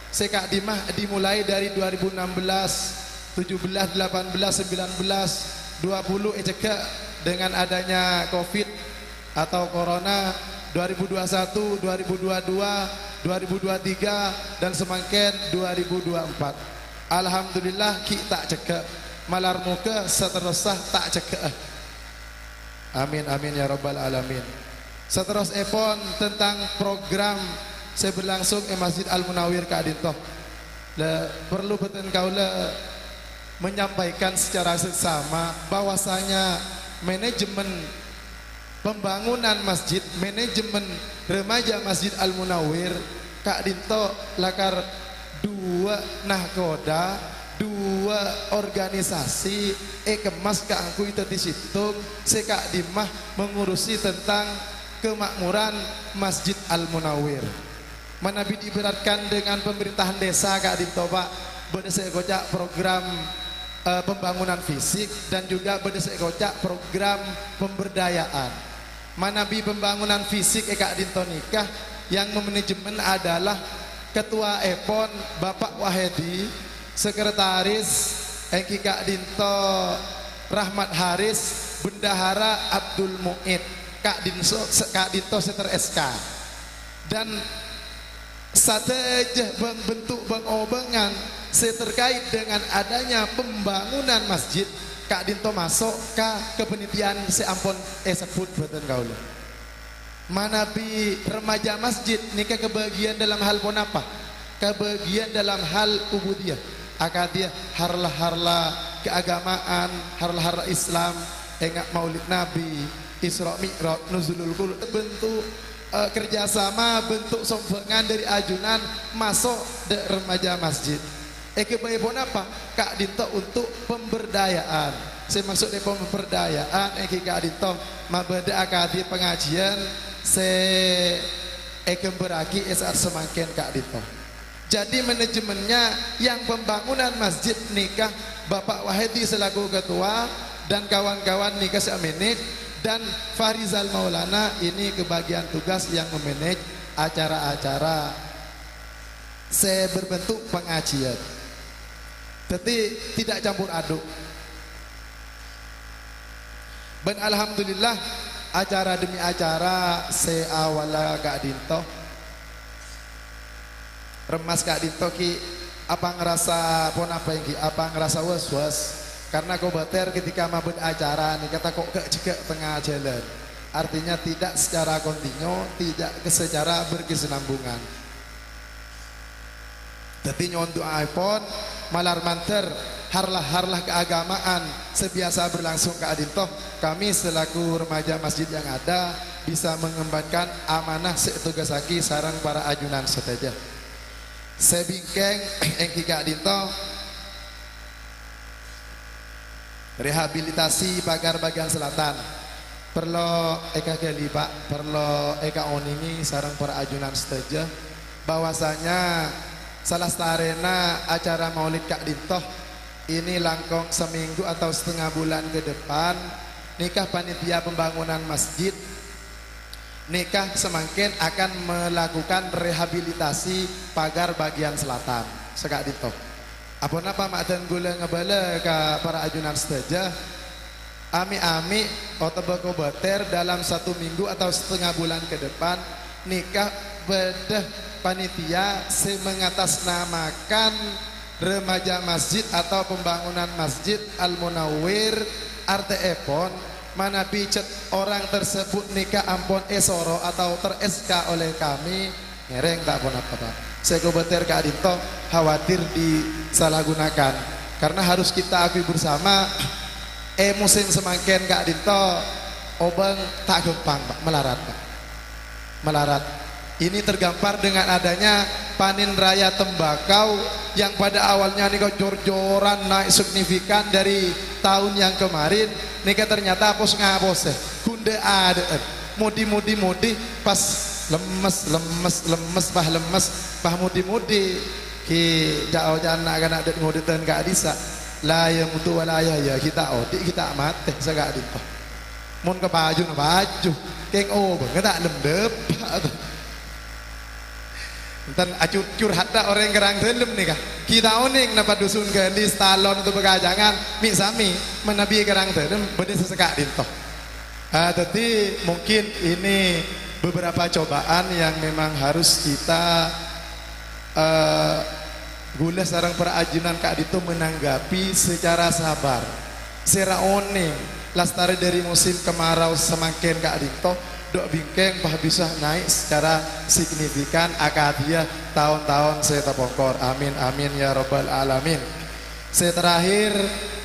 Sè ka'dimma dimulai dâri dua ribu enam belas, tujuh belas, delapan belas, sembilan belas, dua puluh ècegghâ' dengan adanya covid atau corona, dua ribu dua satu, dua ribu dua dua, dua ribu dua tiga, dan samangkèn dua ribu dua empat. Alhamdulillah, ghi' ta' cegghâ'. Malar moghâ saterrossa ta' cegghâ'â. Amin, amin, ya rabbal alamin. Saterrossèpon tentang program sè berlangsung è Masjid Al-Munawwir ka'dinto. La, perlu bhâdhân kaulâ menyampaikan secara seksama bahwasanya manajemen pembangunan masjid, manajemen remaja Masjid Al-Munawwir ka'dinto lakar duwâ' nahkoda, duwâ' organisasi èkemmas kaangghuy dhâddhi sèttong sè ka'dimma mengurusi tentang kemakmuran Masjid Al-Munawwir. Manabi diibaratkan dengan pemerintahan desa ka'dinto, Pak, bâdâ sè èkoca' program, eh, pembangunan fisik dan juga bâdâ sè èkoca' program pemberdayaan. Manabi pembangunan fisik è ka'dinto nèka yang memanajemen adalah ketuaèpon Bapak Wahedi, sekretaris èngghi ka'dinto Rahmat Haris, bendahara Abdul Muid, ka'dinto, ka'dinto sè ter-S K. Dan sadhâjâ bân-, bentuk bân-obângan sè terkait dengan adanya pembangunan masjid, ka'dinto maso' ka kapanitiyan sè ampon èsebbhut bhâdhân kaulâ. Manabi remaja masjid nèka kabâgiyân dalam hal ponapa? Kabâgiyân dalam hal ubudiyah, akadhi harla-harla keagamaan, harla-harla Islam, enga' Maulid Nabi, Isra Mi'raj, Nuzulul Qur'an, bentuk, eh, kerjasama, bentuk sombhângan dhâri ajunan maso' dâ' remaja masjid. Èghâbây ponapa? Ka'dinto untuk pemberdayaan. Sè maksodda pemberdayaan èngghi ka'dinto mabâdâ akadhi pangajiyân sè èghâmbhârraghi è sa'at samangkèn ka'dinto. Jadi, manajemennya yang pembangunan masjid nèka Bapak Wahedi selaku ketua dan kawan-kawan nèka sè manage, dan Farizal Maulana ini kebagian tugas yang memanage acara-acara sè berbentuk pangajiyân. Dhâddhi, tidak campur aduk. Bân alhamdulillah, acara demi acara sè awalla ka'dinto, remmas ka'dinto ghi' apa ngarassa ponapa èngghi? Apa ngarassa was-was? Karena kobâtèr ketika mabâdâ acara nèka tako' ghâ'-jheghâ' tengnga jhâlân. Artinya tidak secara kontinu, tidak secara berkesinambungan. Dhâddhi nyo'on du'aèpon, malar mandhâr harlah-harlah keagamaan sè biyasa berlangsung ka'dinto, kami selaku remaja masjid yang ada bisa mengembankan amanah sè ètogasaghi sareng para ajunan sadhâjâ. Sè bingkèng èngghi ka'dinto, rehabilitasi pagar bagian selatan. Parlo èkaghâli, Pak, parlo èkaonèngè sareng para ajunan sadhâjâ bahwasanya salastarèna acara Maulid ka'dinto, ini langkong seminggu atau setengah bulan ke depan, nèka panitia pembangunan masjid nèka samangkèn akan melakukan rehabilitasi pagar bagian selatan. Saka'dinto. Aponapa ma'dhân kaulâ ngabâlâ ka para ajunan sadhâjâ? Ami'-ami' otabâ kobâtèr dalam satu minggu atau setengah bulan ke depan, nèka bâdâ panitia sè mengatasnamakan remaja masjid atau pembangunan Masjid Al-Munawwir, artèèpon, manabi cèt orang tersebut nèka ampon èsoro atau ter-S K oleh kami, ngèrèng ta' ponapa, Pak? Sè kobâtèr ka'dinto khawatir disalahgunakan. Karena harus kita akui bersama, è musim samangkèn ka'dinto, obâng ta' ghâmpang, Pak, malarat, Pak. Malarat. Ini tergambar dengan adanya panen raya tembakau yang pada awalnya nèka jor-joran naik signifikan dari tahun yang kemarin, nèka ternyata pos-ngaposè, ghun dâ'-adâ'ân. Modi-modi-modi, pas lemmes, lemmes, lemmes, pas lemmes, pas modi-modi. Ghi' ca'-oca'an na'-kana' dâ' ngodâ'ân ka'dissa'. La yamutu wa la yahya, ghi' ta' odi', ghi' ta' matè, saka'dinto. Mon ka pajuna paju, kèng obângnga ta' lem dâpa'. Enten acur-cur hadda' orèng Kèrang Dâlem nèka. Ghi' ta' onèng napa dusun ghâli, stalon, otabâ Kajangan, mè' samè manabi Kèrang Dâlem bâdâ sè saka'dinto. Ah, dhâddhi mungkin ini beberapa cobaan yang memang harus kita, eh, kaulâ sareng para ajunan ka'dinto menanggapi secara sabar. Sèra onèng, lastarè dâri musim kemarau samangkèn ka'dinto, dâ' bingkèng pas bisa naik secara signifikan akadhi è taon-taon sè tapongkor. Amin, amin, ya rabbal alamin. Sè terakhir,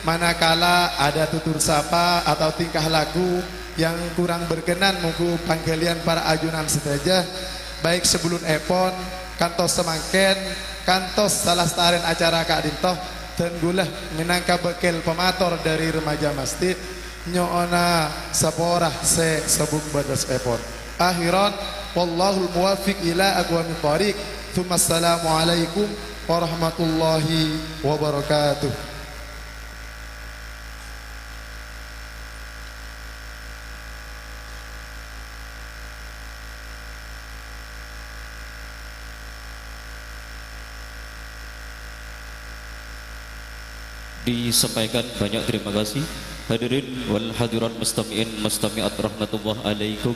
manakala ada tutur sapa atau tingkah laku yang kurang berkenan mongghu pangghâliyân para ajunan sadhâjâ, baik sabellunèpon kantos samangkèn, kantos salastarèn acara ka'dinto, dân kaulâ mènangka bâkkèl pamator dâri remaja masjid, nyo'ona sapora sè sabung bâdâsèpon. Akhiran, wallahul muwaffiq ila aqwamit thariq. Tsumma assalamualaikum warahmatullahi wabarakatuh. Disampaikan banyak terima kasih. Hadirin wal hadirat, mustami'in mustami'at rahmatullah alaikum.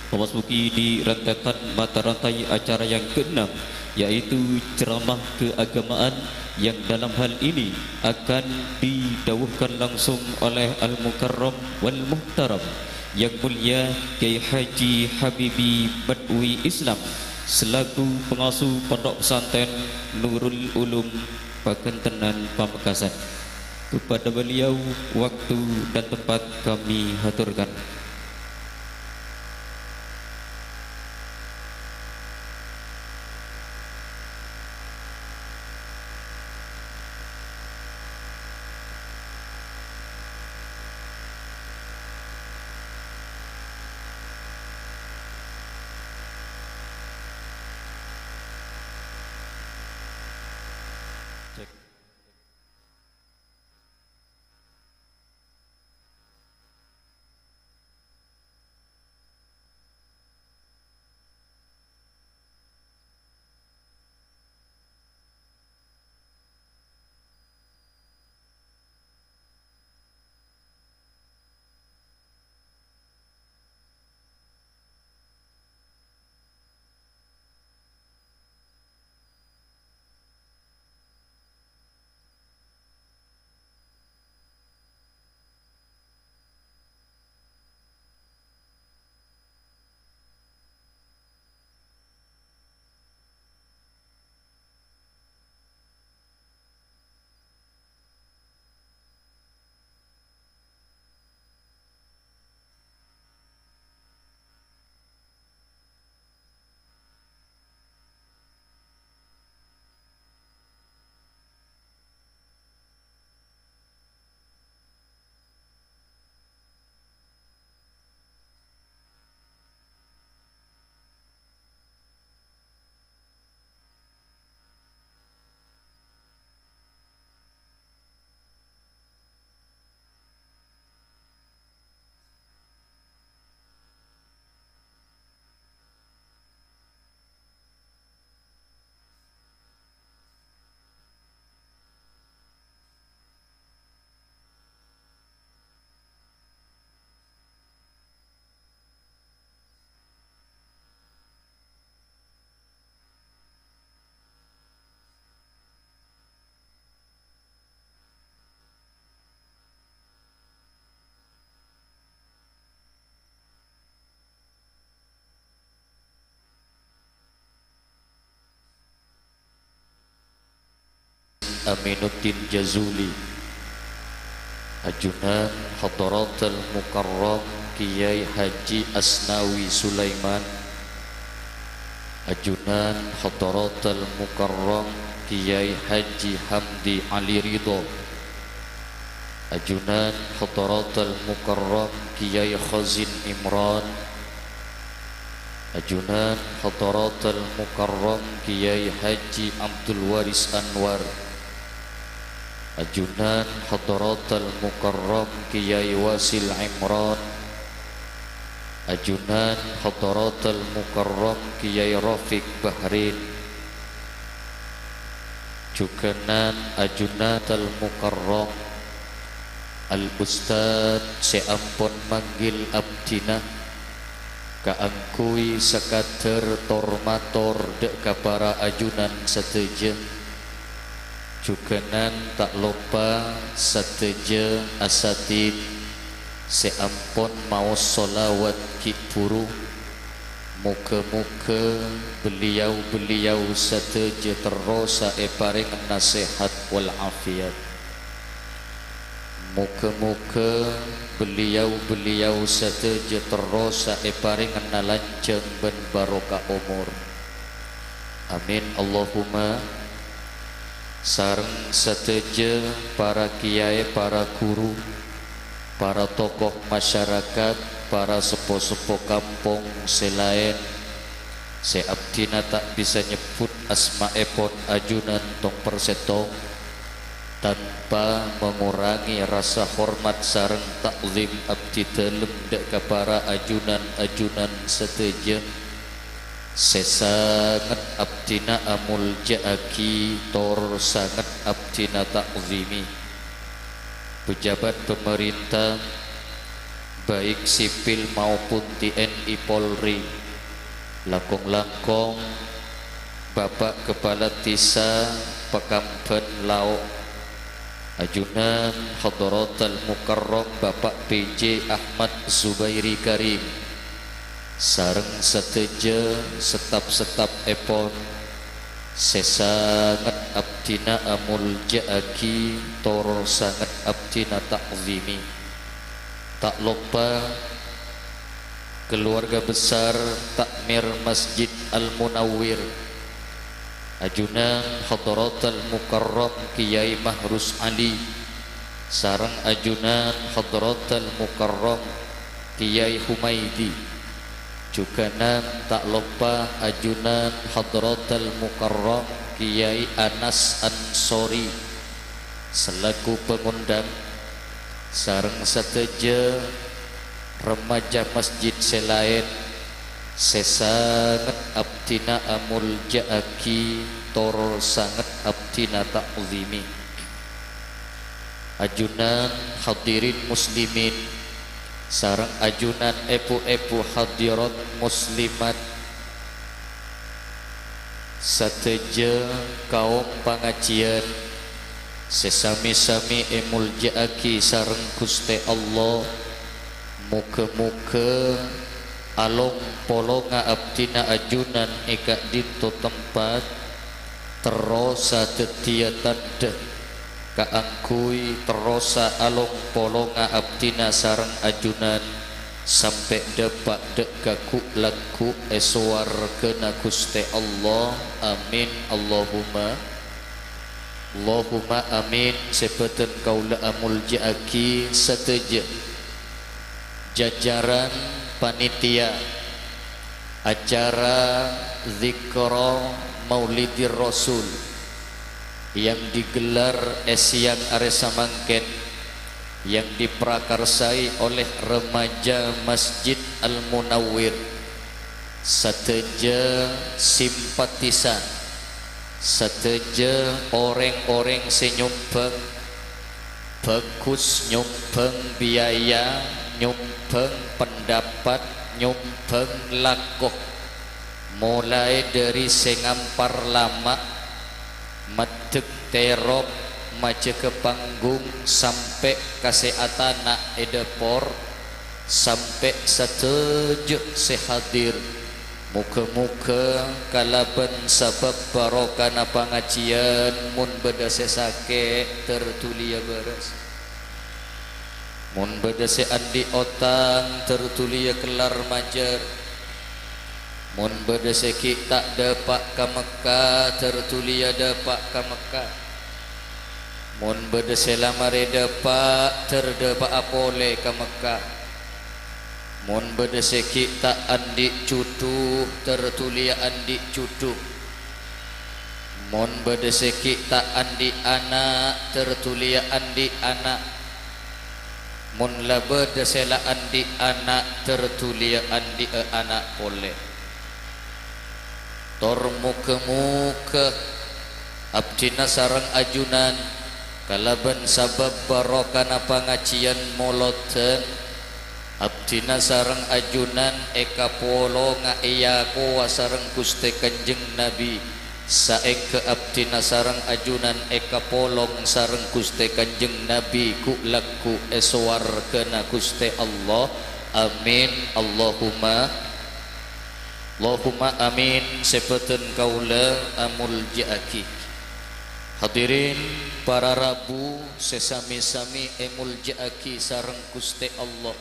Memasuki di rentetan mata rantai acara yang keenam, yaitu ceramah keagamaan yang dalam hal ini akan didawuhkan langsung oleh Al-Mukarram wal Muhtaram Yang Mulia Kiai Haji Habibi Badwi Islam selaku pengasuh Pondok Pesantren Nurul Ulum Pagentenan Pamekasan. Kepada beliau, waktu dan tempat kami haturkan. Aminuddin Jazuli, ajunan Hadratal Mukarram Kiai Haji Asnawi Sulaiman, ajunan Hadratal Mukarram Kiai Haji Hamdi Ali Ridho, ajunan Hadratal Mukarram Kiai Khazin Imran, ajunan Hadratal Mukarram Kiai Haji Abdul Waris Anwar, ajunan Hadratal Mukarram Kiai Wasil Imran, ajunan Hadratal Mukarram Kiai Rafiq Bahrin, jughânan ajunan Hadratal Mukarram Al-Ustadz sè ampon manggil abdhina kaangghuy sakadhâr tor-mator dhâ' ka para ajunan sadhâjâ. Jughânan ta' loppa sadhâjâ asatid sè ampon maos sholawat ghi' bhuru. Moghâ-moghâ beliau-beliau sadhâjâ terrosa èparèngana sehat wal afiat. Moghâ-moghâ beliau-beliau sadhâjâ terrosa èparèngana lanjhâng bân barokah omor. Amin, Allahumma. Sareng sadhâjâ para kiyaè, para ghuru, para tokoh masyarakat, para seppo-seppo kampong sè laèn, sè abdhina ta' bisa nyebbhut asmaèpon ajunan tong-persèttong, tanpa mangorangè rasa hormat sareng ta'zim abdhi dhâlem dhâ' ka para ajunan-ajunan sadhâjâ. Sè sanget abdhina amolja'aghi, tor sanget abdhina ta'zimi. Pejabat pemerintah, baik sipil maupun T N I Polri, langkong-langkong Bapak Kepala Dhisa Pakamban Lao', ajunan Hadratal Mukarram Bapak P J Ahmad Zubairi Karim, sareng sadhâjâ staf-stafèpon sè sanget abdhina amolja'aghi tor sanget abdhina ta'zimi. Ta' loppa keluarga besar Takmir Masjid Al-Munawwir, ajunan Hadratal Mukarram Kiyai Mahrus Ali, sareng ajunan Hadratal Mukarram Kiyai Humaidi. Jhughânan ta' loppa ajunan Hadratal Mukarram Kiyai Anas Ansori selaku pangondhâng, sareng sadhâjâ remaja masjid sè laèn sè sanget abdhina amolja'aghi tor sanget abdhina ta'zimi. Ajunan hadirin muslimin sareng ajunan èbhu-èbhu hadirat muslimat, sadhâjâ kaom pangajiyân sè sami-sami èmolja'aghi sareng Ghustè Allah, mogâ-mogâ along-polonga abdhina ajunan è ka'dinto tempat terrosa dhâddhiyâ tandhâ kaangghuy terrosa along-polonga abdhina sareng ajunan sampè' dhâpa' dhâ' ka ghu'-lagghu' è sowarghâna Ghustè Allah. Amin, Allahumma, Allahumma amin. Sè bâdhân kaulâ amolja'aghi sadhâjâ jajaran panitia acara Dzikra Maulidir Rasul yang digelar è sèyang arè samangkèn, yang diprakarsai oleh remaja Masjid Al-Munawwir, sadhâjâ simpatisan, sadhâjâ orèng-orèng sè nyombhâng bhâghus, nyombhâng biaya, nyombhâng pendapat, nyombhâng lako, molaè dhâri sè ngampar lama', maddhek terop, majâgâ panggung, sampè' ka sè atana' è dâpor, sampè' sadhâjâ sè hadir. Mogâ-mogâ kalabân sabâb barokana pangajiyân, mon bâdâ sè sakè', ter dhuliyâ bârâs. Mon bâdâ sè andi' otang, ter dhuliyâ kellar majâr. Mon bâdâ sè ghi' ta' dâpa' ka Mekka, ter dhuliyâ dâpa' ka Mekka. Mon bâdâ sè la marè dâpa', ter dâpa'a polè ka Mekka. Mon bâdâ sè ghi' ta' andi' jhudhu, ter dhuliyâ andi' jhudhu. Mon bâdâ sè ghi' ta' andi' ana', ter dhuliyâ andi' ana'. Mon la bâdâ sè la andi' ana', ter dhuliyâ andi'â ana' polè. Tor mogâ-mogâ abdhina sareng ajunan kalabân sabâb barokana pangajiyân molodhân, abdhina sareng ajunan èkapolonga èyakowa sareng Ghustè Kanjeng Nabi, saèngghâ abdhina sareng ajunan èkapolong sareng Ghustè Kanjeng Nabi ghu'-lagghu' è sowarghâna Ghustè Allah. Amin, Allahumma. Allahumma amin. Sè bâdhân kaulâ amolja'aghi. Hadirin para rabu sè sami-sami èmolja'aghi sareng Ghustè Allah.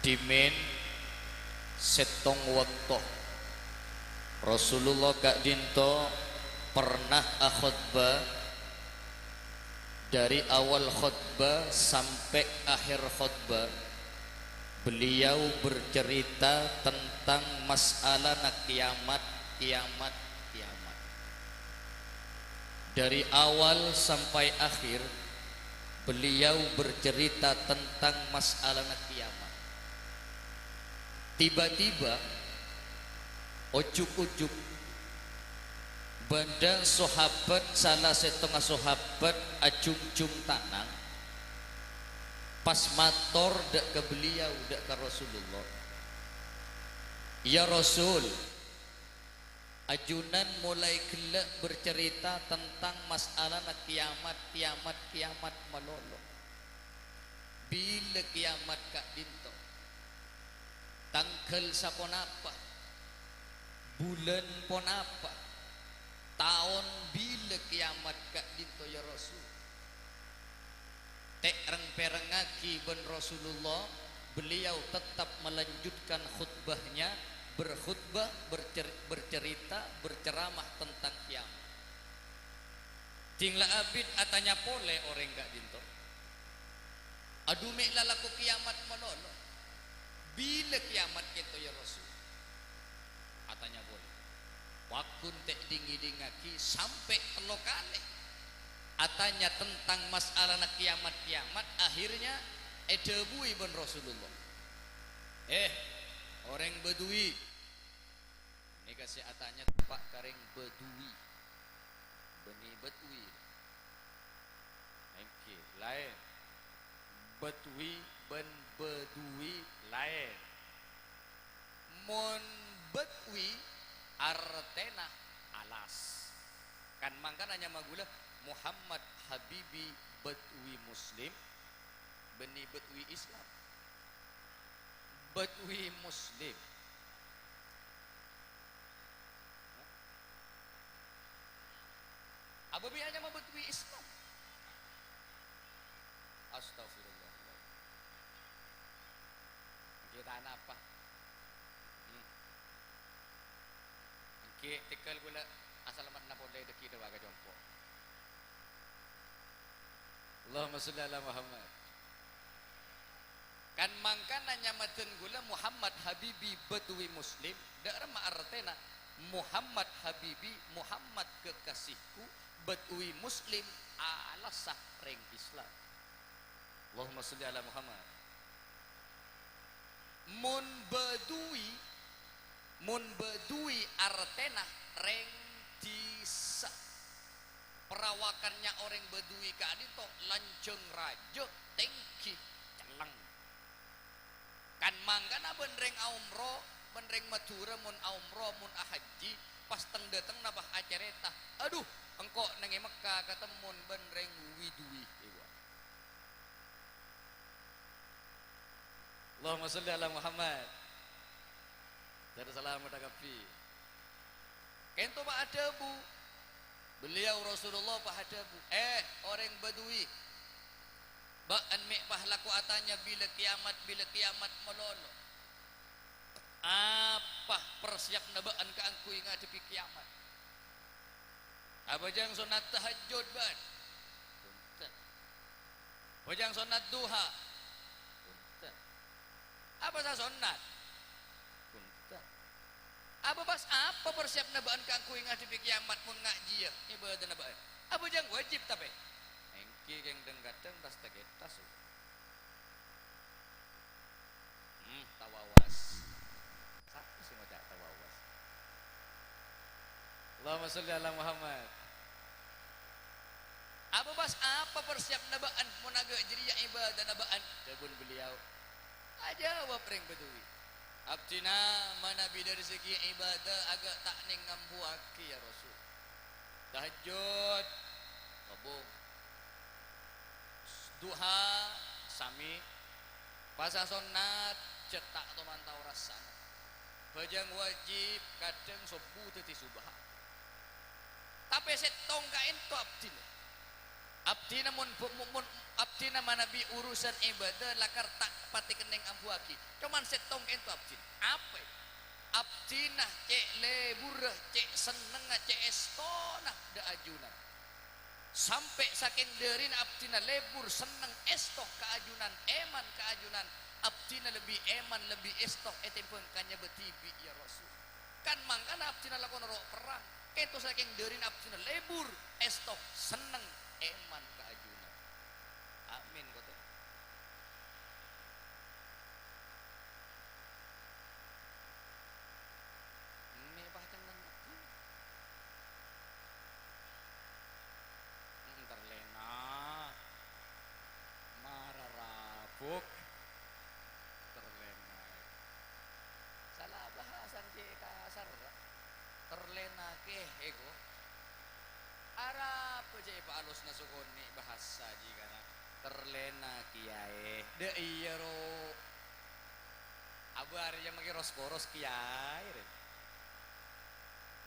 Dhimèn sèttong bâkto Rasulullah ka'dinto pernah akhotbah. Dari awal khotbah sampai akhir khotbah, beliau bercerita tentang masalahna kiamat, kiamat, kiamat. Dari awal sampai akhir, beliau bercerita tentang masalahna kiamat. Tiba-tiba, ojug-ojug, bâdâ sahabat, sala sèttonga sahabat ajhungjhung tanang, Pas mator dâ' ka beliau, dâ' ka Rasulullah, "Ya Rasul, ajunan molaè ghellâ' bercerita tentang masalana kiamat, kiamat, kiamat malolo. Bilâ kiamat ka'dinto? Tangghâl saponapa? Bulân ponapa? Taon bilâ kiamat ka'dinto, ya Rasul?" Tè' reng-pèrengngaghi bân Rasulullah, beliau tetap melanjutkan khutbahnya, berkhutbah, bercer-, bercerita, berceramah tentang kiamat. Ding la abit atanya polè orèng ka'dinto, "Adhu, mè' la lako kiamat malolo? Bilâ kiamat kènto, ya Rasul?" Atanya polè. Pagghun tè' ding-ngèdingngaghi sampè' tello kalè. Atanya tentang masalana kiamat-kiamat, akhirnya èdhâbuwi bân Rasulullah, "Eh, orèng Badui." Nèka sè atanya teppa' ka rèng Badui. Bânnè Badui. Èngghi, laèn. Badui bân Badui laèn. Mon Badui artèna alas. Kan mangkana nyama ghulâ Muhammad Habibi Badui Muslim, bânnè Badui Islam. Badui Muslim. Abâ bi' anyama Badui Islam. Astagfirullah. Èngghi ta' napa? Hmm. Èngghi tèghâl ghulâ asalameddhâ polè dâggi' dâpa' ka compo'. Allahumma sholli ala Muhammad. Kan mangkana nyamaddhân ghulâ Muhammad Habibi Badui Muslim, dâ' remma artèna Muhammad Habibi, Muhammad kekasihku, Badui Muslim, alassa rèng Islam. Allahumma sholli ala Muhammad. Mon Badui, mon Badui artèna rèng dhisa. Perawakannya orèng Badui ka'dinto lanjhâng rajâ, tèngghi, cellèng. Kan mangkana bân rèng aomro, bân rèng Madhurâ mon aomro, mon ahajji, pas teng-dâtengnga pas acarèta, "Adhu, engko' neng è Mekka katemmon bân rèng Widui." Èwa. Allahumma sholli ala Muhammad. Dâri salameddhâ kabbhi. Kento pas adhâbu. Beliau Rasulullah pas adhâbu, "Eh, orèng Badui, bâ'en mè' pas lako atanya bilâ kiamat, bilâ kiamat malolo. Apa persiapna bâ'en kaangghuy ngadhebbhi kiamat? Abhâjâng sonnat tahajjud bâ'en?" "Bhunten." "Bhâjâng sonnat duha?" "Bhunten." "Apa sa sonnat?" "Bhunten." "Apa pas apa persiapna bâ'en kaangghuy ngadhebbhi kiamat mon ngajhiyâ ibâdâna bâ'en? Abhâjâng wajib tapè?" "Èngghi, kèng dhâng-kadhâng tas-takètas." Hmm, tawawas. Sapa sè ngoca' tawawas? Allahumma sholli ala Muhammad. "Apa pas apa persiapna bâ'en mon aghâ' jârèya ibâdâna bâ'en?" Dhâbuna beliau, ajâwâb rèng Badui, "Abdhina manabi dâri segi ibâdâ aghâ' ta' nèng ngambuwâghi, ya Rasul. Tahajjud, ngobung. Duha, sami. Pasa sonnat, cè' ta' toman tao rassana. Bhâjâng wajib, kadhâng sobbhu dhâddhi subha. Tapè sèttong ka'ento abdhina. Abdhina mon bu-, mon, mon abdhina manabi urusan ibâdâ lakar ta' patè kennèng ambuwâghi. Coman sèttong ka'ento abdhina." "Apa?" "Abdhina cè' lebbhurrâ, cè' sennengnga, cè' èstona dâ' ajunan. Sampè' sakèng dârina abdhina lebbhur, senneng, èsto ka ajunan, èman ka ajunan. Abdhina lebbi èman, lebbi èsto ètèmbhâng ka nyabâ dhibi', ya Rasul. Kan mangkana abdhina lako noro' perrang. Kento sakèng dârina abdhina lebbhur, èsto, senneng, èman ka ajunan." Amin, kote. Mè' pacang nangka. Entar lèna. Mara rabu. Eh, ego. Arapa jhâ' èpaalosna sakonè' bhâsa jiyâ kana'? Terlèna kèyaè. Dâ' iyâ, ro. Abâ' arèya makè ros-koros kèyaè, rè.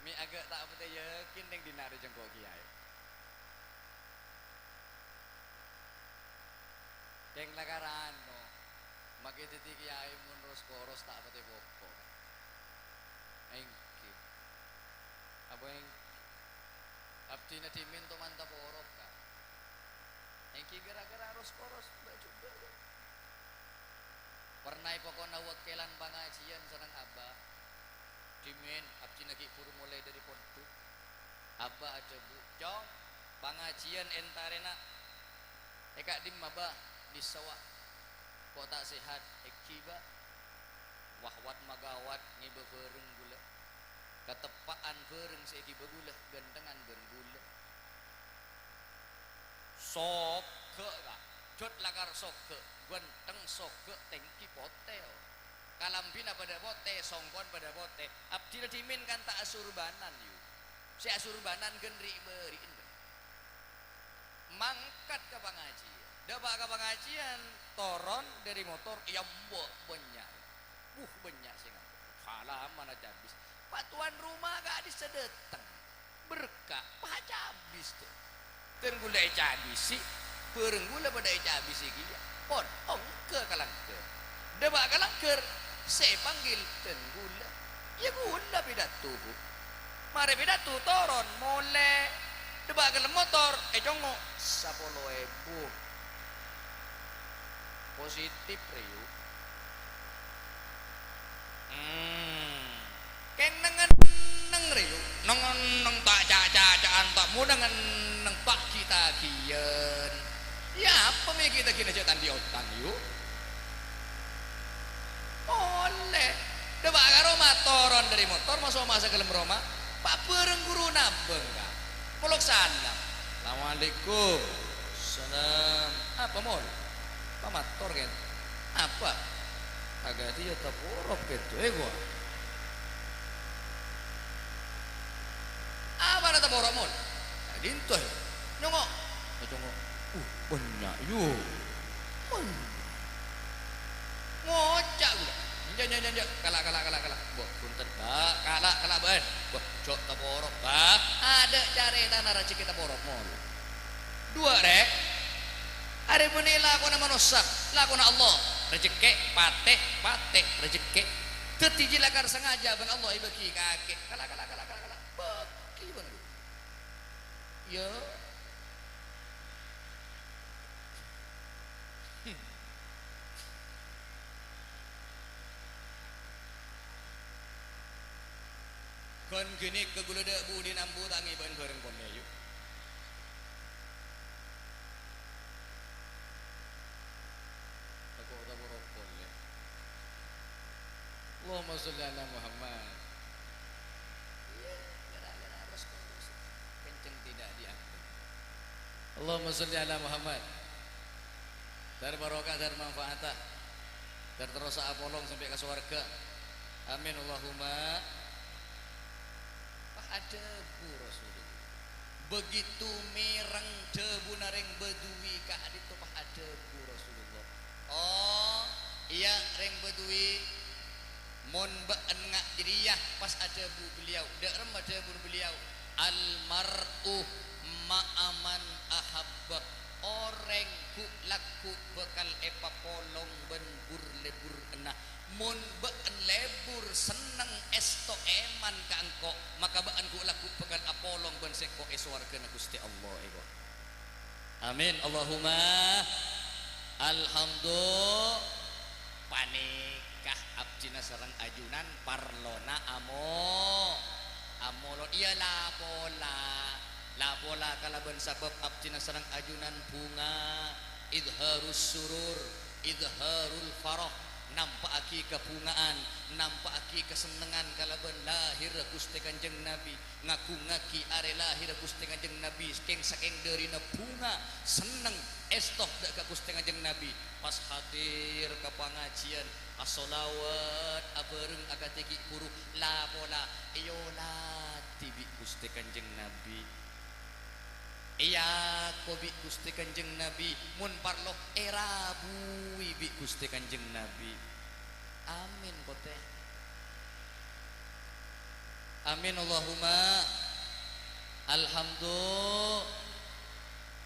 Mè' aghâ' ta' patè yakin neng dinna' rè jhâ' engko' kèyaè. Kèng lakar ano, makè dhâddhi kèyaè mon ros-koros ta' patè popo. Èngghi. Apa èngghi? Abdhina dhimèn toman taporo, Ka'. Èngghi ghârâ-ghârâ ros-koros, Mbak, jhughân, Ka'. Pernah èpokona wakkèlan pangajiyân sareng Abah. Dhimèn, abdhina ghi' bhuru molaè dhâri pondhuk. Abah adhâbu, "Cong, pangajiyân èntarè, Na'." "È ka'dimma, Bah?" "Dissa, Wa'." "Ko' ta' sehat?" "Èngghi, Bah." Wah, wat magawat ngèbâ bhâreng ghulâ. Kateppa'an bhâreng sè èghibâ ghulâ, ghânthengan bân ghulâ. Soghâ, Ka'. Jhut lakar soghâ, ghântheng soghâ, tèngghi potè, o. Kalambhina padâ potè, songkon padâ potè. Abdhina dhimèn kanta asurbanan, yu. Sè asurbanan ghân ri'-bâri'na. Mangkat ka pangajiyân. Dâpa' ka pangajiyân, toron dhâri motor, èyambâ' bânnya'. Wuh, bânnya' sè ngambâ'. Salamana cabis. Pa' towan roma ka'dissa dâteng. Berka', pa' cabis, dâ. Dân ghulâ ècabisi, bhâreng ghulâ padâ ècabisi kèya. Pon, ongghâ ka langghâr. Dâpa' ka langghâr, sè èpanggil dân ghulâ. Iyâ ghulâ pidato, Bu. Marè pidato, toron, molè. Dâpa' ghâllem motor, ècongngo', sapolo èbu. Positif, rè, yu. Hmm. Kèng neng-enneng, rè, yu. Neng-enneng ta' ca'-caca'an, ta' mo neng-enneng, pa' ghi-taghiyân. Iyâ, apa mè' ghi-taghiyân jhâ' ta' andi' otang, yu? Ollè. Dâpa' ka roma, toron dhâri motor, maso' masa ghâllem roma. Pa' bhâreng ghuru nambâng, Ka'. Polok salam. "Assalamualaikum." "Salam." "Apa, Mol?" "Pamator, kèn." "Apa?" "Aghâdhi ya taporok, kèn, è, gua." "Apana taporok, Mol?" "Dinto, è. Nyongngo'." Ècongngo'. "Uh, bânnya', yu." Bânnya'. Ngoca' ghulâ. "Enjâ', enjâ', enjâ', enjâ'. Kala', kala', kala', kala'. Bo, bhunten, Bâ. Kala', kala', bâ'ân. Bo, jhâ' taporok, Bâ. Adâ' carètana rajhekkè taporok, Mol." Duwâ', rè. Arè bânnè lakona manossa, lakona Allah. Rajhekkè, patè, patè, rajhekkè. Dhâddhi jhâ' lakar sangajâ bân Allah èbâghi kakè. Kala', kala', kala', kala', kala'. Bâghi bân ghulâ. Iyâ. Ghân ghânèka ghulâ dâ' budina ambu ta' ngèbâ'ân bhâreng polè, yu. Tako' taporok polè. Allahumma sholli ala Muhammad. Iyâ, gara-gara ros-koros kenceng tidak diambil. Allahumma sholli ala Muhammad. Dâr barokah, dâr manfaata. Dâr terrosa apolong sampè' ka sowarghâ. Amin, Allahumma. Pas adhâbu Rasulullah. Begitu mèreng dhâbuna rèng Badui ka'dinto pas adhâbu Rasulullah. Oh, iyâ, rèng Badui, mon bâ'ân nga' jârèya pas adhâbu beliau, dâ' remma dhâbuna beliau, "Al mar'u ma'a man ahabba." Orèng ghu'-lagghu' bhâkal èpapolong bân bur-lebbhurânna. Mon bâ'ân lebbhur senneng èsto èman ka engko', maka bâ'ân ghu'-lagghu' bhâkal apolong bân sèngko' è sowarghâna Ghustè Allah, èko. Amin. Allahumma alhamdu. Panèka abdhina sareng ajunan parlona amo-, amolon. Iyâ, la pola. La pola kalabân sabâb abdhina sareng ajunan bhunga, idharus surur, idharul farah, nampa'aghi kabhungaan, nampa'aghi kasennengngan kalabân lahèrra Ghustè Kanjeng Nabi, ngagungngaghi arè lahèrra Ghustè Kanjeng Nabi, kèng-sakèng dhârina bhunga, senneng, èsto dâ' ka Ghustè Kanjeng Nabi, pas hadir ka pangajiyân, asholawat abhâreng akadhi ghi' bhuru, la pola, èyolat. bi' Ghustè Kanjeng Nabi. Èako bi' Ghustè Kanjeng Nabi, mon parlo èrabuwi bi' Ghustè Kanjeng Nabi. Amin, potè. Amin, Allahumma. Alhamdulillah.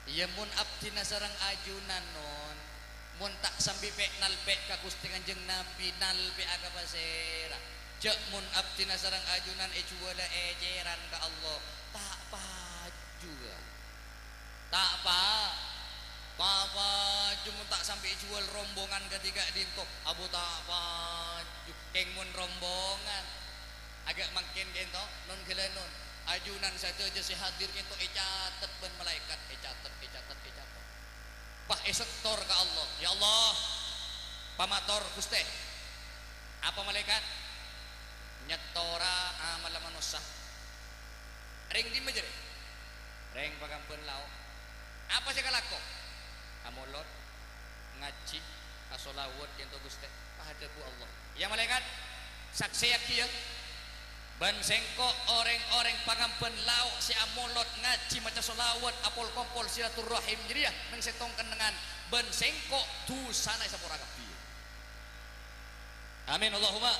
Iyâ, mon abdhina sareng ajunan, non, mon ta' sambi pè'-nalpè' ka Ghustè Kanjeng Nabi, nalpè'a ka pasèra? Jhâ' mon abdhina sareng ajunan èjhuwâlâ ècèran ka Allah, ta' paju, ghâ. Ta' pa-, ta' paju mon ta' sambi èjhuwâl rombongan kadhi ka'dinto, abu ta' paju. Kèng mon rombongan, aghâ' mangkèn kènto, non ghâlânon. Ajunan sadhâjâ sè hadir kènto ècatet bân malaèkat, ècatet, ècatet, ècatet. Pas èsettor ka Allah, "Ya Allah, pamator, Ghustè." Apa malaèkat? Nyettora amalla manossa. Rèng dimma jârèya? Rèng Pakambân Lao'. Apa sè èkalako? Amolod, ngajhi, asholawat kènto, Ghustè. Pas adhâbu Allah, "Iyâ, malaèkat, saksèyaghi, yâ." Bân sèngko' orèng-orèng Pakambân Lao' sè amolod, ngajhi, maca sholawat, apol-kompol silaturrahim jârèya neng sèttong kennengngan, bân sèngko' dhusana èsapora kabbhi. Amin, Allahumma.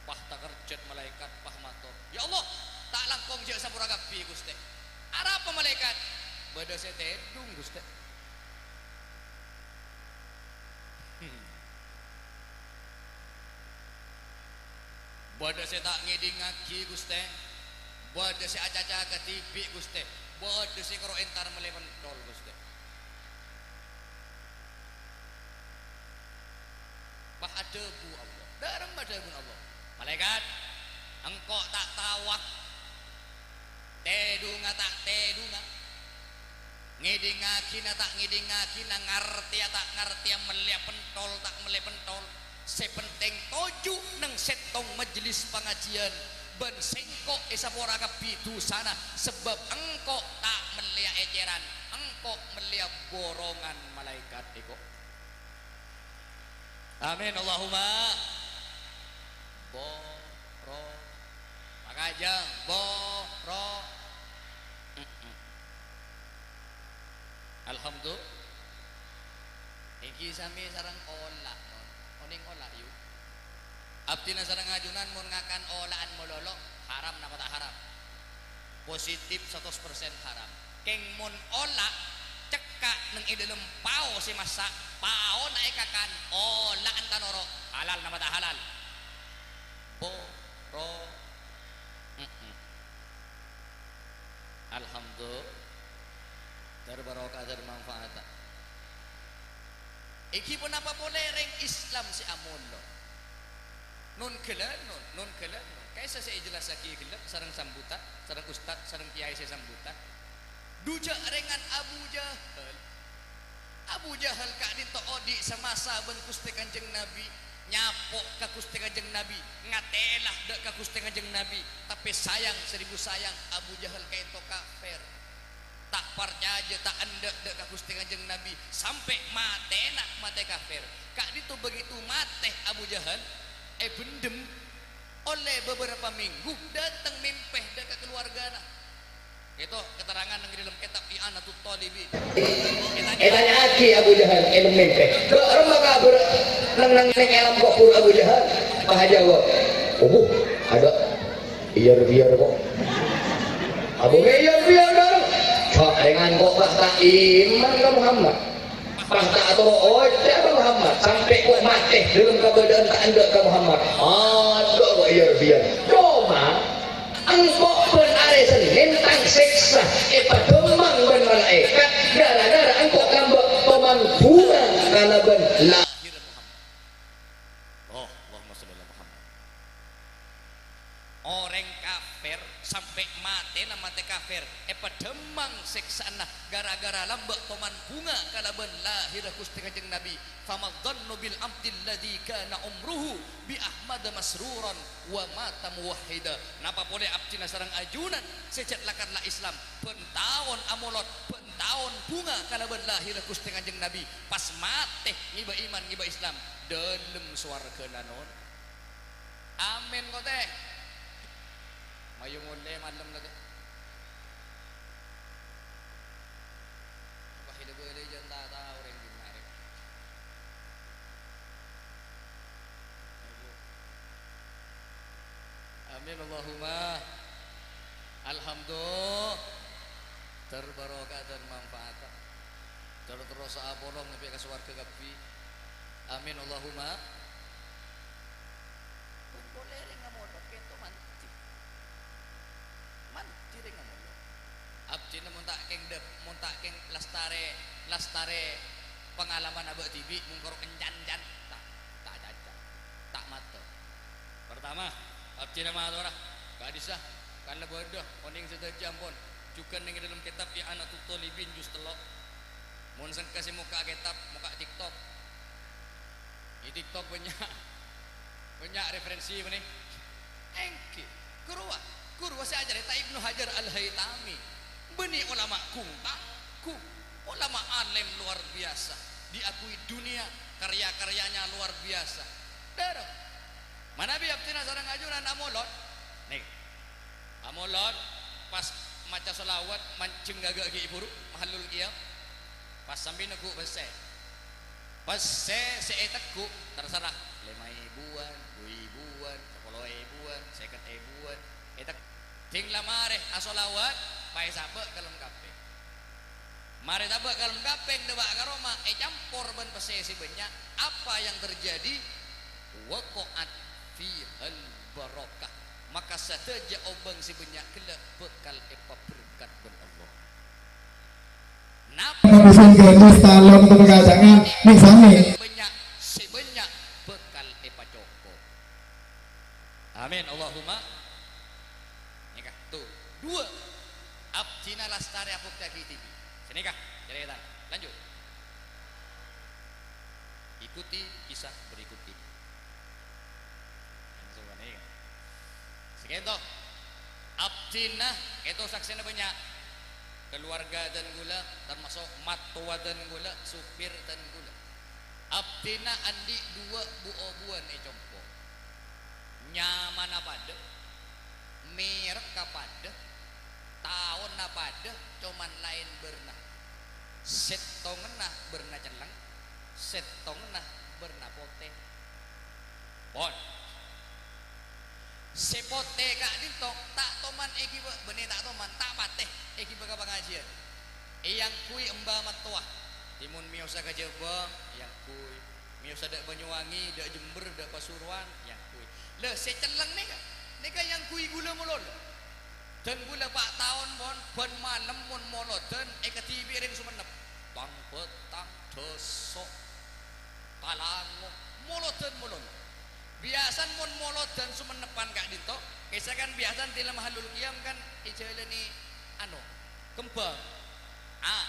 Pas takerjhât malaèkat, pas mator, "Ya Allah, ta' langkong jhâ' sapora kabbhi, Ghustè." "Arapa, malaèkat?" "Bâdâ sè tèdung, Ghustè." Bâdâ sè ta' ngèdingngaghi, Ghustè. Bâdâ sè acaca kadhibi', Ghustè. Bâdâ sè karo entar mellè pentol, Ghustè. Pas adhâbu Allah. Dâremma dhâbuna Allah? "Malaèkat, engko' ta' taowa. Tèdungnga ta' tèdungnga. Ngèdingngaghina ta' ngèdingngaghina, ngartèya ta' ngartèya, mellèya pentol ta' mellè pentol. Sè pentèng toju' neng sèttong majlis pangajiyân, bân sèngko' èsapora kabbhi dhusana, sabâb engko' ta' mellèya ècèran, engko' mellèya borongan malaèkat èko." Amin, Allahumma. Boro. Pakajâng, boro. Mm-mm. Alhamdulillah. Èngghi samè sareng ola', mon. Onèng ola', yu. Abdhina sareng ajunan mon ngakan ola'an malolo, haram napa ta' haram? Positif satos persen haram. Kèng mon ola' cekka' neng è dâlem pao sè massa', paona èkakan, ola'an ta' noro', halal napa ta' halal? Bo-, ro-, mm-mm. Alhamdulillah. Dhâr barokah, dhâr manfaat. Èngghi ponapa polè rèng Islam sè amolod? Non ghellâ', non, non ghellâ', non. Ka'issa sè èjellassaghi ghellâ' sareng sambutan, sareng ustad, sareng kèyaè sè sambutan. Dhu jhâ' rèngan Abu Jahal. Abu Jahal ka'dinto odi' samasa bân Ghustè Kanjeng Nabi, nyapo' ka Ghustè Kanjeng Nabi, ngatèla dâ' ka Ghustè Kanjeng Nabi, tapè sayang seribu sayang, Abu Jahal ka'dinto kafir. Ta' parcajâ, ta' endâ' dâ' ka Ghustè Kanjeng Nabi, sampè' matèna matè kafir. Ka'dinto bagitu matè Abu Jahal, èbendem, ollè bâbârâmpa minggu, dâteng mèmpè dâ' ka kaluwargana. Ka'dinto keterangan neng dâlem kètab I'anatut Thalibin. Ètanya'aghi Abu Jahal è mèmpè, "Bâ' remma kabhâr neng, neng, neng è alam kobhur, Abu Jahal?" Pas ajâwâb, "Obuh, adâ'." Iyâr-biyâr ko'. Abâ' mè' iyâr-biyâr dâ'. Ca'èngan ko' pas ta' iman ka Muhammad. Pas ta' atoro' oca' ka Muhammad. Sampè' ko' matè dâlem kabâdâ'ân ta' endâ' ka Muhammad. Adâ' ko' iyâr-biyâr. Coma, engko' bân arè Sennèn tang sèksa èpadâmmang bân malaèkat gara-gara engko' kamba' tomang bhunga kalabân lahèr Muhammad. Oh, Allahumma shalli ala Muhammad. Orèng kafir sampè' matèna matè kafir, èpadâmmang sèksa'anna gara-gara lambâ' tomang bhunga kalabân lahèrra Ghustè Kanjeng Nabi. "Fama dhannu bil abdil ladzi kana umruhu bi Ahmada masruran wa mata muwahhida?" Napa polè abdhina sareng ajunan sè jhât la-kala Islam, bân taon amolod, bân taon bhunga kalabân lahèrra Ghustè Kanjeng Nabi, pas matè ngèbâ iman, ngèbâ Islam, dâlem sowarghâna, non. Amin, kotè. Ayo molè malem la, Dek. Apa hila bâlâi jân ta' tao orèng dinna' rè. Amin, Allahumma. Alhamdulillah. Terbarokah dan manfaat. Terus-terus apolong nèka ka sowarga kabbhi. Amin, Allahumma. Pon polè rèng amolot kento mandhi. Mandhi rèng amolot. Abdhina mon ta' kèng dâp-, mon ta' kèng lastarè, lastarè pangalaman abâ' dhibi', mon karo kencan-can, ta', ta' caca, ta' mator. Pertama, abdhina matora, ka'dissa, kala bâdâ, onèng sadhâjâ ampon, jhughân neng è dâlem kètab I'anatut Thalibin juz tello'. Mon sengka sè mokka' kètab, mokka' TikTok. È TikTok bânnya', bânnya' referensi bânnè. Èngghi, ghuruwa, ghuruwa sè acarèta Ibnu Hajar Al-Haitami. Bânnè olama ghung-tangghung, olama alim luar biasa, diakui dunia, karya-karyanya luar biasa. Dârâ, manabi abdhina sareng ajunan amolot. Nèka. Amolot, pas maca shalawat, manjheng ghâgâ' ghi' bhuru, mahallul qiyam. Pas sambi neggu' pèssè. Pèssè sè ètegghu', terserah, lèma èbuwân, du èbuwân, sapolo èbuwân, sèket èbuwân. Èteg-, dhing la marè ashalawat, paèsabâ' ka lem kapèng. Marè sabâ' ka lem kapèng, dâpa' ka roma, ècampor bân pèssè sè bânnya'. Apa yang terjadi? Waqa'at fihal barakah. Maka sadhâjâ obâng sè bânnya' ghellâ' bhâkal èpabherkat bân Allah. Napa? Sè bânnya' sè bânnya' bhâkal èpacokop. Amin, Allahumma. Nèka, tu. Dua, abdhina lastarè abhuktaghi dhibi'. Sanèka, carètana. Lanjut. Ikuti kisah berikut ini. Langsung, nèka. Sakènto. Abdhina, kento saksèna bânnya'. Kaluwarga dân ghulâ, termasuk mattowa dân ghulâ, supir dân ghulâ. Abdhina andi' duwâ' bu-obuwân è compo'. Nyamana padâ, mèrekka padâ, taonna padâ, coma laèn bârna. Sèttonganna bârna celleng, sèttonganna bârna potè. Pon. Sè potè ka'dinto ta' toman èghibâ, bânnè ta' toman, ta' patè èghibâ ka pangajiân. Èangghuy emba mattowa. Dhimèn mèyosa ka Jhâbâ, èangghuy. Mèyosa dâ' Banyuwangi, dâ' Jember, dâ' Pasuruan, èangghuy. Lha, sè celleng nèka, nèka èangghuy ghulâ malolo. Dân ghulâ pa' taon, pon, bân malem mon molodhân èkadhibi'i rèng Songennep. Tang-bâtang, dâso', talango, molodhân malolo. Biyasana mon molodhân Sumennepan ka'dinto, kèsa kan biyasana dhilem mahallul qiyam kan èjhâlâni, ano, kembhâng. Ah,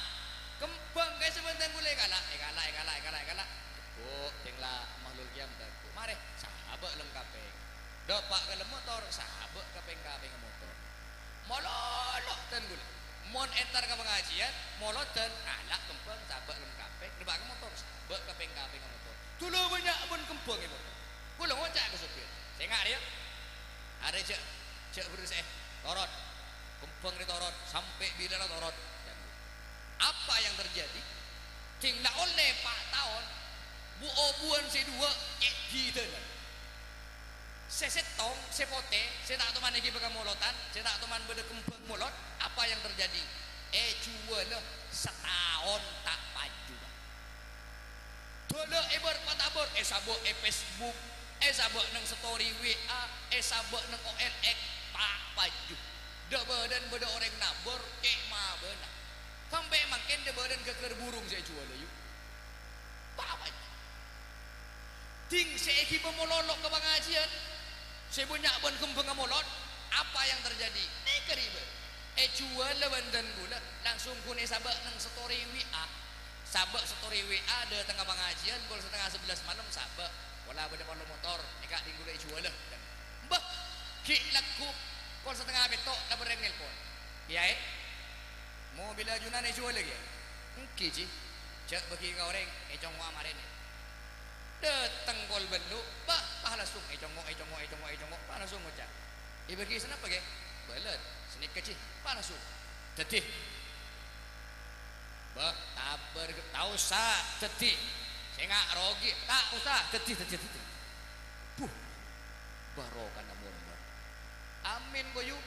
kembhâng ka'issa bân dân ghulâ èkala', èkala', èkala', èkala', èkala'. Tegghu', dhing la mahallul qiyam tegghu'. Marè, sabâ' lem kapèng. Dâpa' ka lem motor, sabâ' kapèng-kapèngnga motor. Malolo dân ghulâ. Mon entar ka pangajiân, molodhân, ala' kembhâng, sabâ' lem kapèng, dâpa' ka motor, sabâ' kapèng-kapèngnga motor. Dhulâ bânnya' bân kembhâng è motor. Ghulâ ngoca' ka sopir, "Sènga' rèya. Arè jhâ', jhâ' bherrâssa'è. Torot. Kembhâng rè torot. Sampè' bilâ la torot." Apa yang terjadi? Dhing la ollè pa' taon, bu-obuwân sè duwâ' cè' bhidhâna. Sè sèttong, sè potè, sè ta' toman èghibâ ka molodhân, sè ta' toman bâdâ kembhâng molod, apa yang terjadi? Èjhuwâlâ sataon ta' paju. Dhulâ èbâr-patabâr, èsabâ' è Facebook, èsabâ' neng story W A, èsabâ' neng O L X, ta' paju. Dhâ-bâdhân bâdâ orèng nabâr, cè' mabâna. Sampè' mangkèn dhâ-bâdhân ghâgghâr burung sè èjhuwâlâ, yu. Ta' paju. Dhing sè èghibâ malolo ka pangajiân, sè bânnya' bân kembhângnga molod, apa yang terjadi? Nèka ribâ. Èjhuwâlâ bân dân ghulâ, langsung ghun èsabâ' neng story W A. Sabâ' story W A, dâtengnga pangajiân, kol satengnga sabellâs malem, sabâ'. Pola bâdâ parlo motor, nèka dhing ghulâ èjhuwâlâ. Mbah, ghi' lagghu', kol satengnga pètto', la bâreng nelpon. Kèyaè? Mobilla ajunan èjhuwâlâ kèya? Èngghi, Ji. Jhâ' bâgi ka orèng, ècongngo'a marèna. Dâteng kol bâllu', pa, pa langsung ècongngo', ècongngo', ècongngo', ècongngo', pa langsung ngoca', "Èbâgi sanapa, Kè?" Bâlât, sanèka, Ji, palsu. Dhâddhi. Bâh, tabâr, ta' osa dhâddhi. Sènga' rogi, ta' osa dhâddhi, dhâddhi, dhâddhi. Buh, barokana mon, Bâh. Amin, Boyu.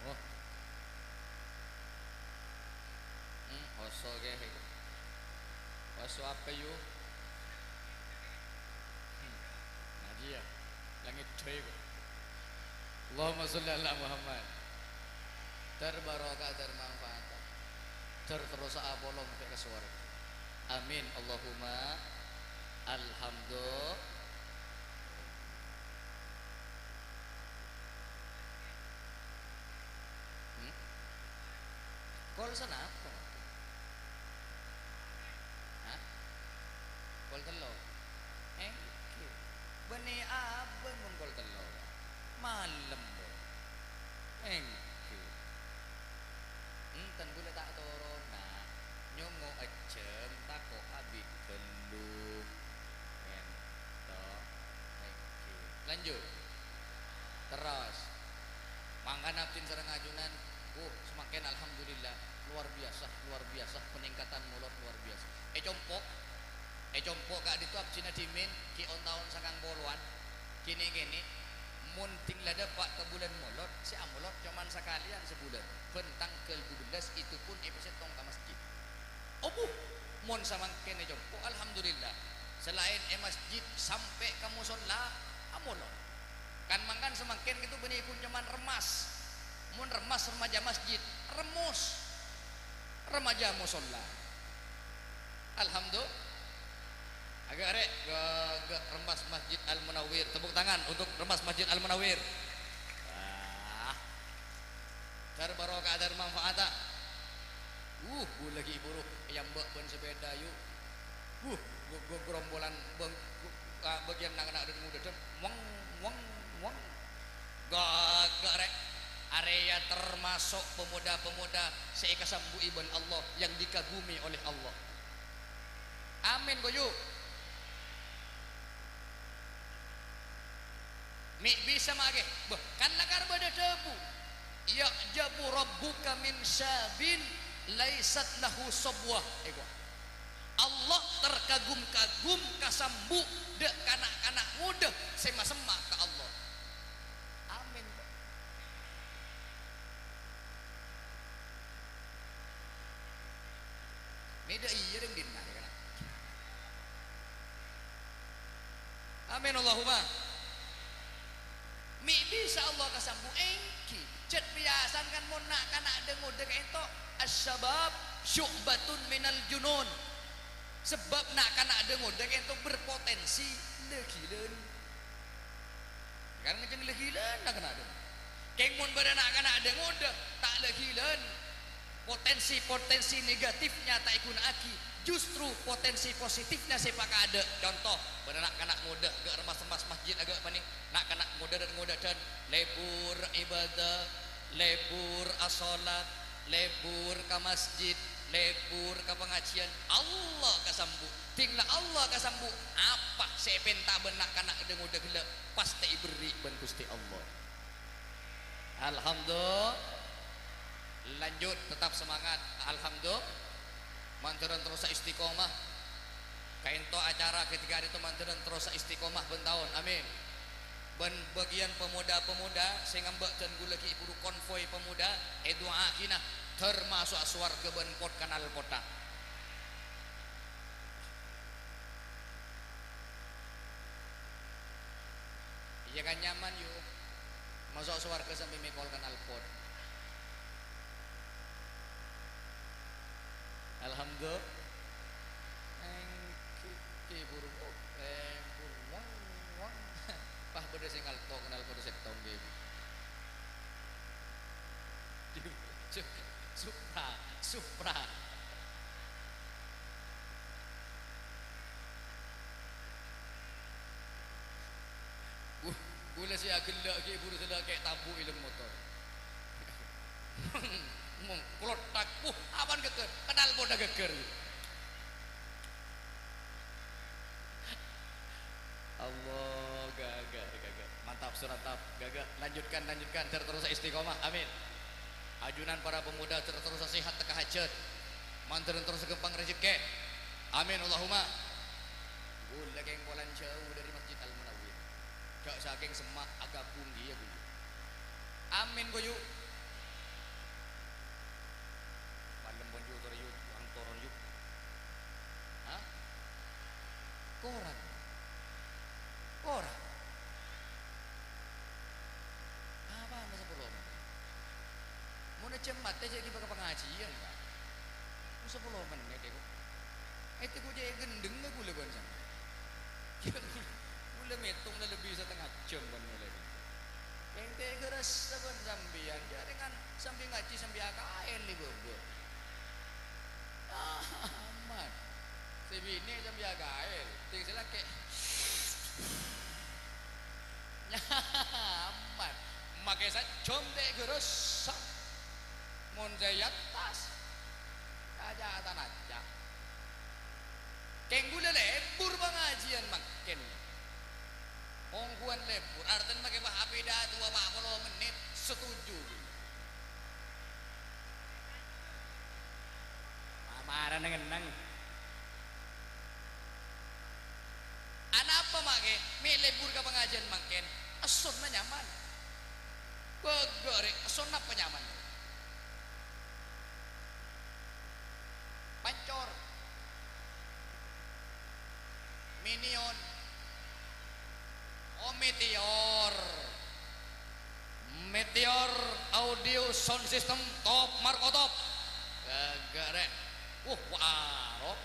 Allah. Hmm, oso kè. Oso apa, yu? Hmm, ngaji ya? Langit doi kok. Allahumma sholli ala Muhammad. Ter barokah, ter manfaat. Ter terus apolong sampai ke suwarga. Amin. Allahumma alhamdulillah. Hmm? Kol sanapa? Hah? Kol tello'? Èngghi. Bânnè abâ' mon kol tello'. Malem, Bo. Èngghi. Enten bulâ ta' torona. Nyongngo' ejjhâm, tako' abit ghâllu. Ènto. Èngghi. Lanjut. Terros. Mangkana abdhina sareng ajunan, uh, samangkèn alhamdulillah, luar biasa, luar biasa, peningkatan molod luar biasa. È compo', è compo' ka'dinto abdhina dhimèn, ghi' on-taon sangang polowan, kènè'-kènè', mon dhing la dâpa' ka bulân molod, sè amolod coma sakalèyan sabulân, bân tangghâl dubellâs itu pun èpasèttong ka masjid. Obu, mon samangkèn è compo', alhamdulillah. Salaèn è masjid sampè' ka mosolla, amolod. Kan mangkana samangkèn ghâpanèka coma remmas. Mon remmas remaja masjid, remmus remaja mosolla. Alhamdulillah. Aghâ' arè, ghâ', ghâ' remmas Masjid Al Munawwir. Tepuk tangan untuk remmas Masjid Al Munawwir. Wah. Dhâr barokah, dhâr manfaata. Uh, bulâ ghi' buru èyamba' bân sepeda, yu. Uh, go-, go-, gerombolan bâng-, go-, ah, bâgiyân na'-kana' dâ' ngodâ dâ', weng, weng, weng. Ghâ', ghâ' arè. Arèya termaso' pemuda-pemuda sè èkasambu'i bân Allah, yang dikagumi oleh Allah. Amin, ghu, yu. Mè' bisa maghi. Bâh, kan lakar bâdâ dhâbu, "Ya'jabu rabbuka min syabin laisat lahu sobwah." Èko. Allah terkagum-kagum kasambu' dâ' kana'-kana' ngodâ sè masemma' ka Allah. Amin, Pak. Mè' dâ' iyâ rèng dinna', yâ, kana'? Amin, Allahumma. Mè' bisa Allah kasambu', èngghi. Jhât biyasana kan mon na'-kana' dâ' ngodâ kaènto, "Asy-syabab syu'batun minal junun." Sabâb na'-kana' dâ' ngodâ kaènto berpotensi la-ghilâna. Kan ngèjhâng la-ghilâna na'-kana' dâ'. Kèng mon bâdâ na'-kana' dâ' ngodâ ta' la-ghilâna, potensi-potensi negatifnya ta' èghuna'aghi, justru potensi positifnya sè èpakaadâ'. Conto, bâdâ na'-kana' ngodâ ghâ' remmas-remmas masjid aghâ' panèka, na'-kana' ngodâ dâ' ngodâ dân, lebur ibadah, lebur asholat, lebur ka masjid, lebur ka pangajiân, Allah kasambu'. Dhing la Allah kasambu', apa sè èpènta bân na'-kana' dâ' ngodâ ghellâ', pastè èberri' bân Ghustè Allah. Alhamdulillah. Lanjut, tetap semangat. Alhamdulillah. Mandhârân terrosa istiqomah. Kaènto acara ketiga hari itu mandhârân terrosa istiqomah bân taon. Amin. Bân bâgiyân pemuda-pemuda sè ngambâ' dân ghulâ ghi' buru konvoi pemuda, èdu'aaghina, termasuk sowarghâ bân pot kanal potta. Iyâ kan nyaman, yu. Maso' sowarghâ sambi mèkol knalpot. Alhamdulillah. Èngghi, buru, oh, eh, buru, wang, wang. Pas bâdâ sè ngalto knalpot sèttong, ghi. Supra, Supra. sè aghellâ' ghi' buru sè lakè' tabu' è dâlem motor. Mong, klotthak. Wuh, apaan ghâgghâr? Knalpotna ghâgghâr. Allah, ghâgghâr, ghâgghâr. Mantap, Surantap. Ghâgghâr. Lanjutkan, lanjutkan. Terus istiqomah. Amin. Ajunan para pemuda terus sehat tekka hajat. Mandhâr terus ghâmpang rejekkè. Amin, Allahumma. Ghulâ kèng polana jhâu dâri Masjid Al-Munawwir. Jhâ' sakèng semma' aghâbung ghiyâ, ghuyu. Amin, ghuyu. Malem pon, yu, torè, yu, ang toron, yu. Hah? Korang. Korang. Apana sapolo mennit? Mon è jam matè cè' ghibâ ka pangajiyân, Pak. Mon sapolo mennit, èko. Ètè ko cè' ghendhengnga ghulâ bân sampèyan. Ghulâ mètong la lebbi satengnga jam bân molaè. Kèng tèghâ rassa bân sampèyan, jhâ' rèngan sambi ngajhi sambi akaèl è bâbâ. Aman. Sè binè' sambi akaèl, sè lakè'. Nyaman. Makè sajjhâm tèghâ rassa. Mon sè è attas, ca'-ca'atan aja. Kèng ghulâ lebur pangajiyân mangkèn. Ongghuwân lebur, artèna makè, wah, apèdâ duwâ pa' polo mennit, setuju. Ma-, mara neng-enneng. Anapa makè mè' lebur ka pangajiyân mangkèn? Essonna nyaman. Bâgâ rè, essonna apa nyaman? Pancor. Minion. Oh, Meteor. Meteor audio sound system top, marko top. Ghâgâ rè. Wuh, wa arop.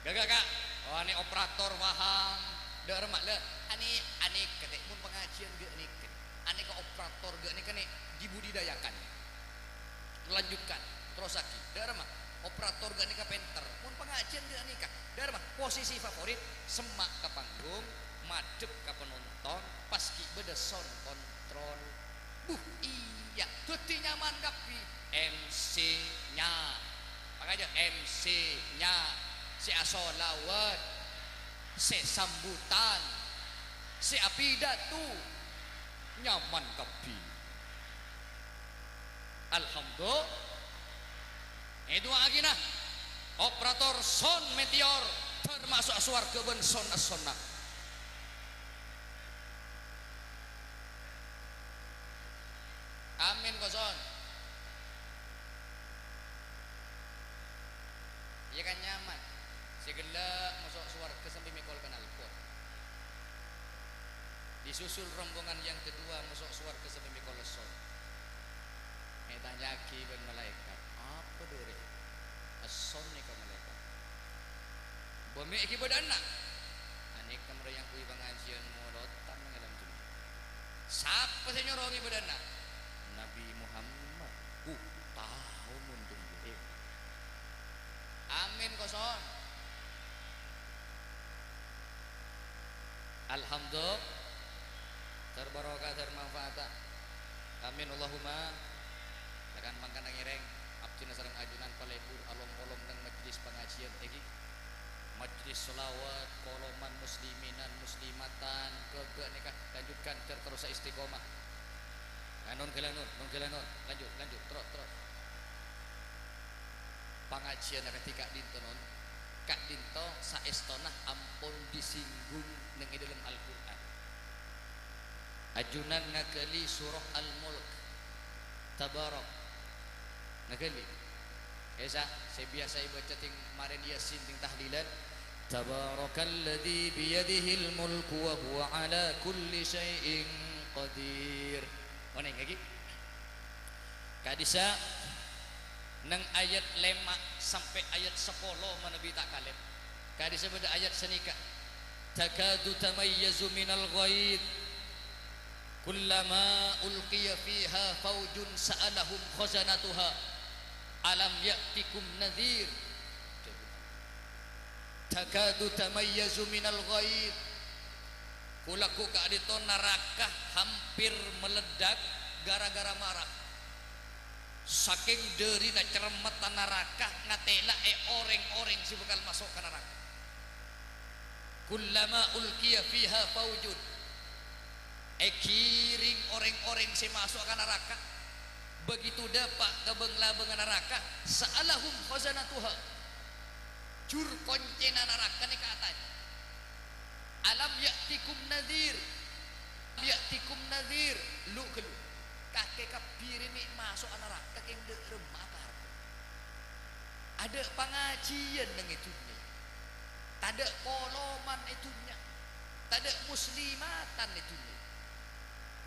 Ghâgâ, Ka'. Oh, anè operator paham. Dâ'remma, lè. Anè, anè kètè. Mon pangajiyân ghâ' nèka. Anèka operator ghâ' nèka nè dibudidayakan. Lanjutkan, terrossaghi. Dâ'remma, operator ghâ' nèka pènter. Mon pangajiyân ghâ' nèka, dâ'remma, posisi favorit, semma' ka panggung, madhep ka panonton, pas ghi' bâdâ sound control. Buh, iyâ, dhâddhi nyaman kabbhi. M C-nya. Makanya M C-nya, sè asolawat, sè sambutan, sè apidato, nyaman kabbhi. Alhamdulillah. Èdu'aaghina operator sound Meteor, dâ'remma sowarghâ bân sound-essonna. Amin, ko' sound. Iyâ kan nyaman. Sè ghellâ' moso' sowarghâ sambi mèkol knalpot. Disusul rombongan yang kedua moso' sowarghâ sambi mèkol essonna. Ètanya'aghi bân malaèkat, "Apa dâri essonna ka malaèkat?" "Bâ mè' ghi' bâdâ enna'." "Anèka marè èyangghuy pangajiyân molodhân neng è dâlem dhunnya." "Sapa sè nyoro ghi' bâdâ enna'?" "Nabi Muhammad." "Uh, tao mon dhunnya." Amin, ko' sound. Alhamdulillah. Terbarokah, termanfaat. Amin, Allahumma. Lakon mangkana ngèrèng, abdhina sareng ajunan palebur alom-polom neng majlis pangajiyân èngghi. Majlis sholawat, koloman musliminan, muslimatan, ghâgghâ nèka lanjutkan, ter-, terros istiqomah. Anon, ghâlânon, non ghâlânon, lanjut, lanjut, terros, terros. Pangajiyân akadhi ka'dinto, non. Ka'dinto saèstona ampon disinggung neng è dâlem Al-Qur'an. Ajunan ngaghâli surah Al-Mulk. Tabarak. Ngaghâli. Esa, sè biyasa èbâca tèng marèn Yasin tèng tahlilan. "Tabarakalladzi biyadihil mulku wa huwa ala kulli syai'in qadir." Onèng, èngghi? Ka'dissa', neng ayat lèma' sampè' ayat sapolo manabi ta' kalèp. Ka'dissa' bâdâ ayat sanèka, "Takadu tamayyazu minal ghaidz, kullama ulqiya fiha faujun sa'alahum khazanatuha, alam ya'tikum nadhir." Takadu tamayyazu minal ghaidz. Ghu-lagghu ka'dinto naraka hampir meledak gara-gara mara. Sakèng dhârina cerremmetta naraka ngatèla'è orèng-orèng sè bhâkal maso' ka naraka. "Kullama ulqiya fiha faujun," èghiring orèng-orèng sè maso' ka naraka, begitu dâpa' ka bâng-labângnga naraka, "sa'alahum khazanatuha," jur koncèna naraka nèka atanya, "Alam ya'tikum nadhir? Alam ya'tikum nadhir?" Lu-ghâllu, kakè kabbhi rè mè' maso'a naraka kèng dâ' remma akarep. Adâ' pangajiyân neng è dhunnya. Tadâ' poloman è dhunnya. Tadâ' muslimatan è dhunnya.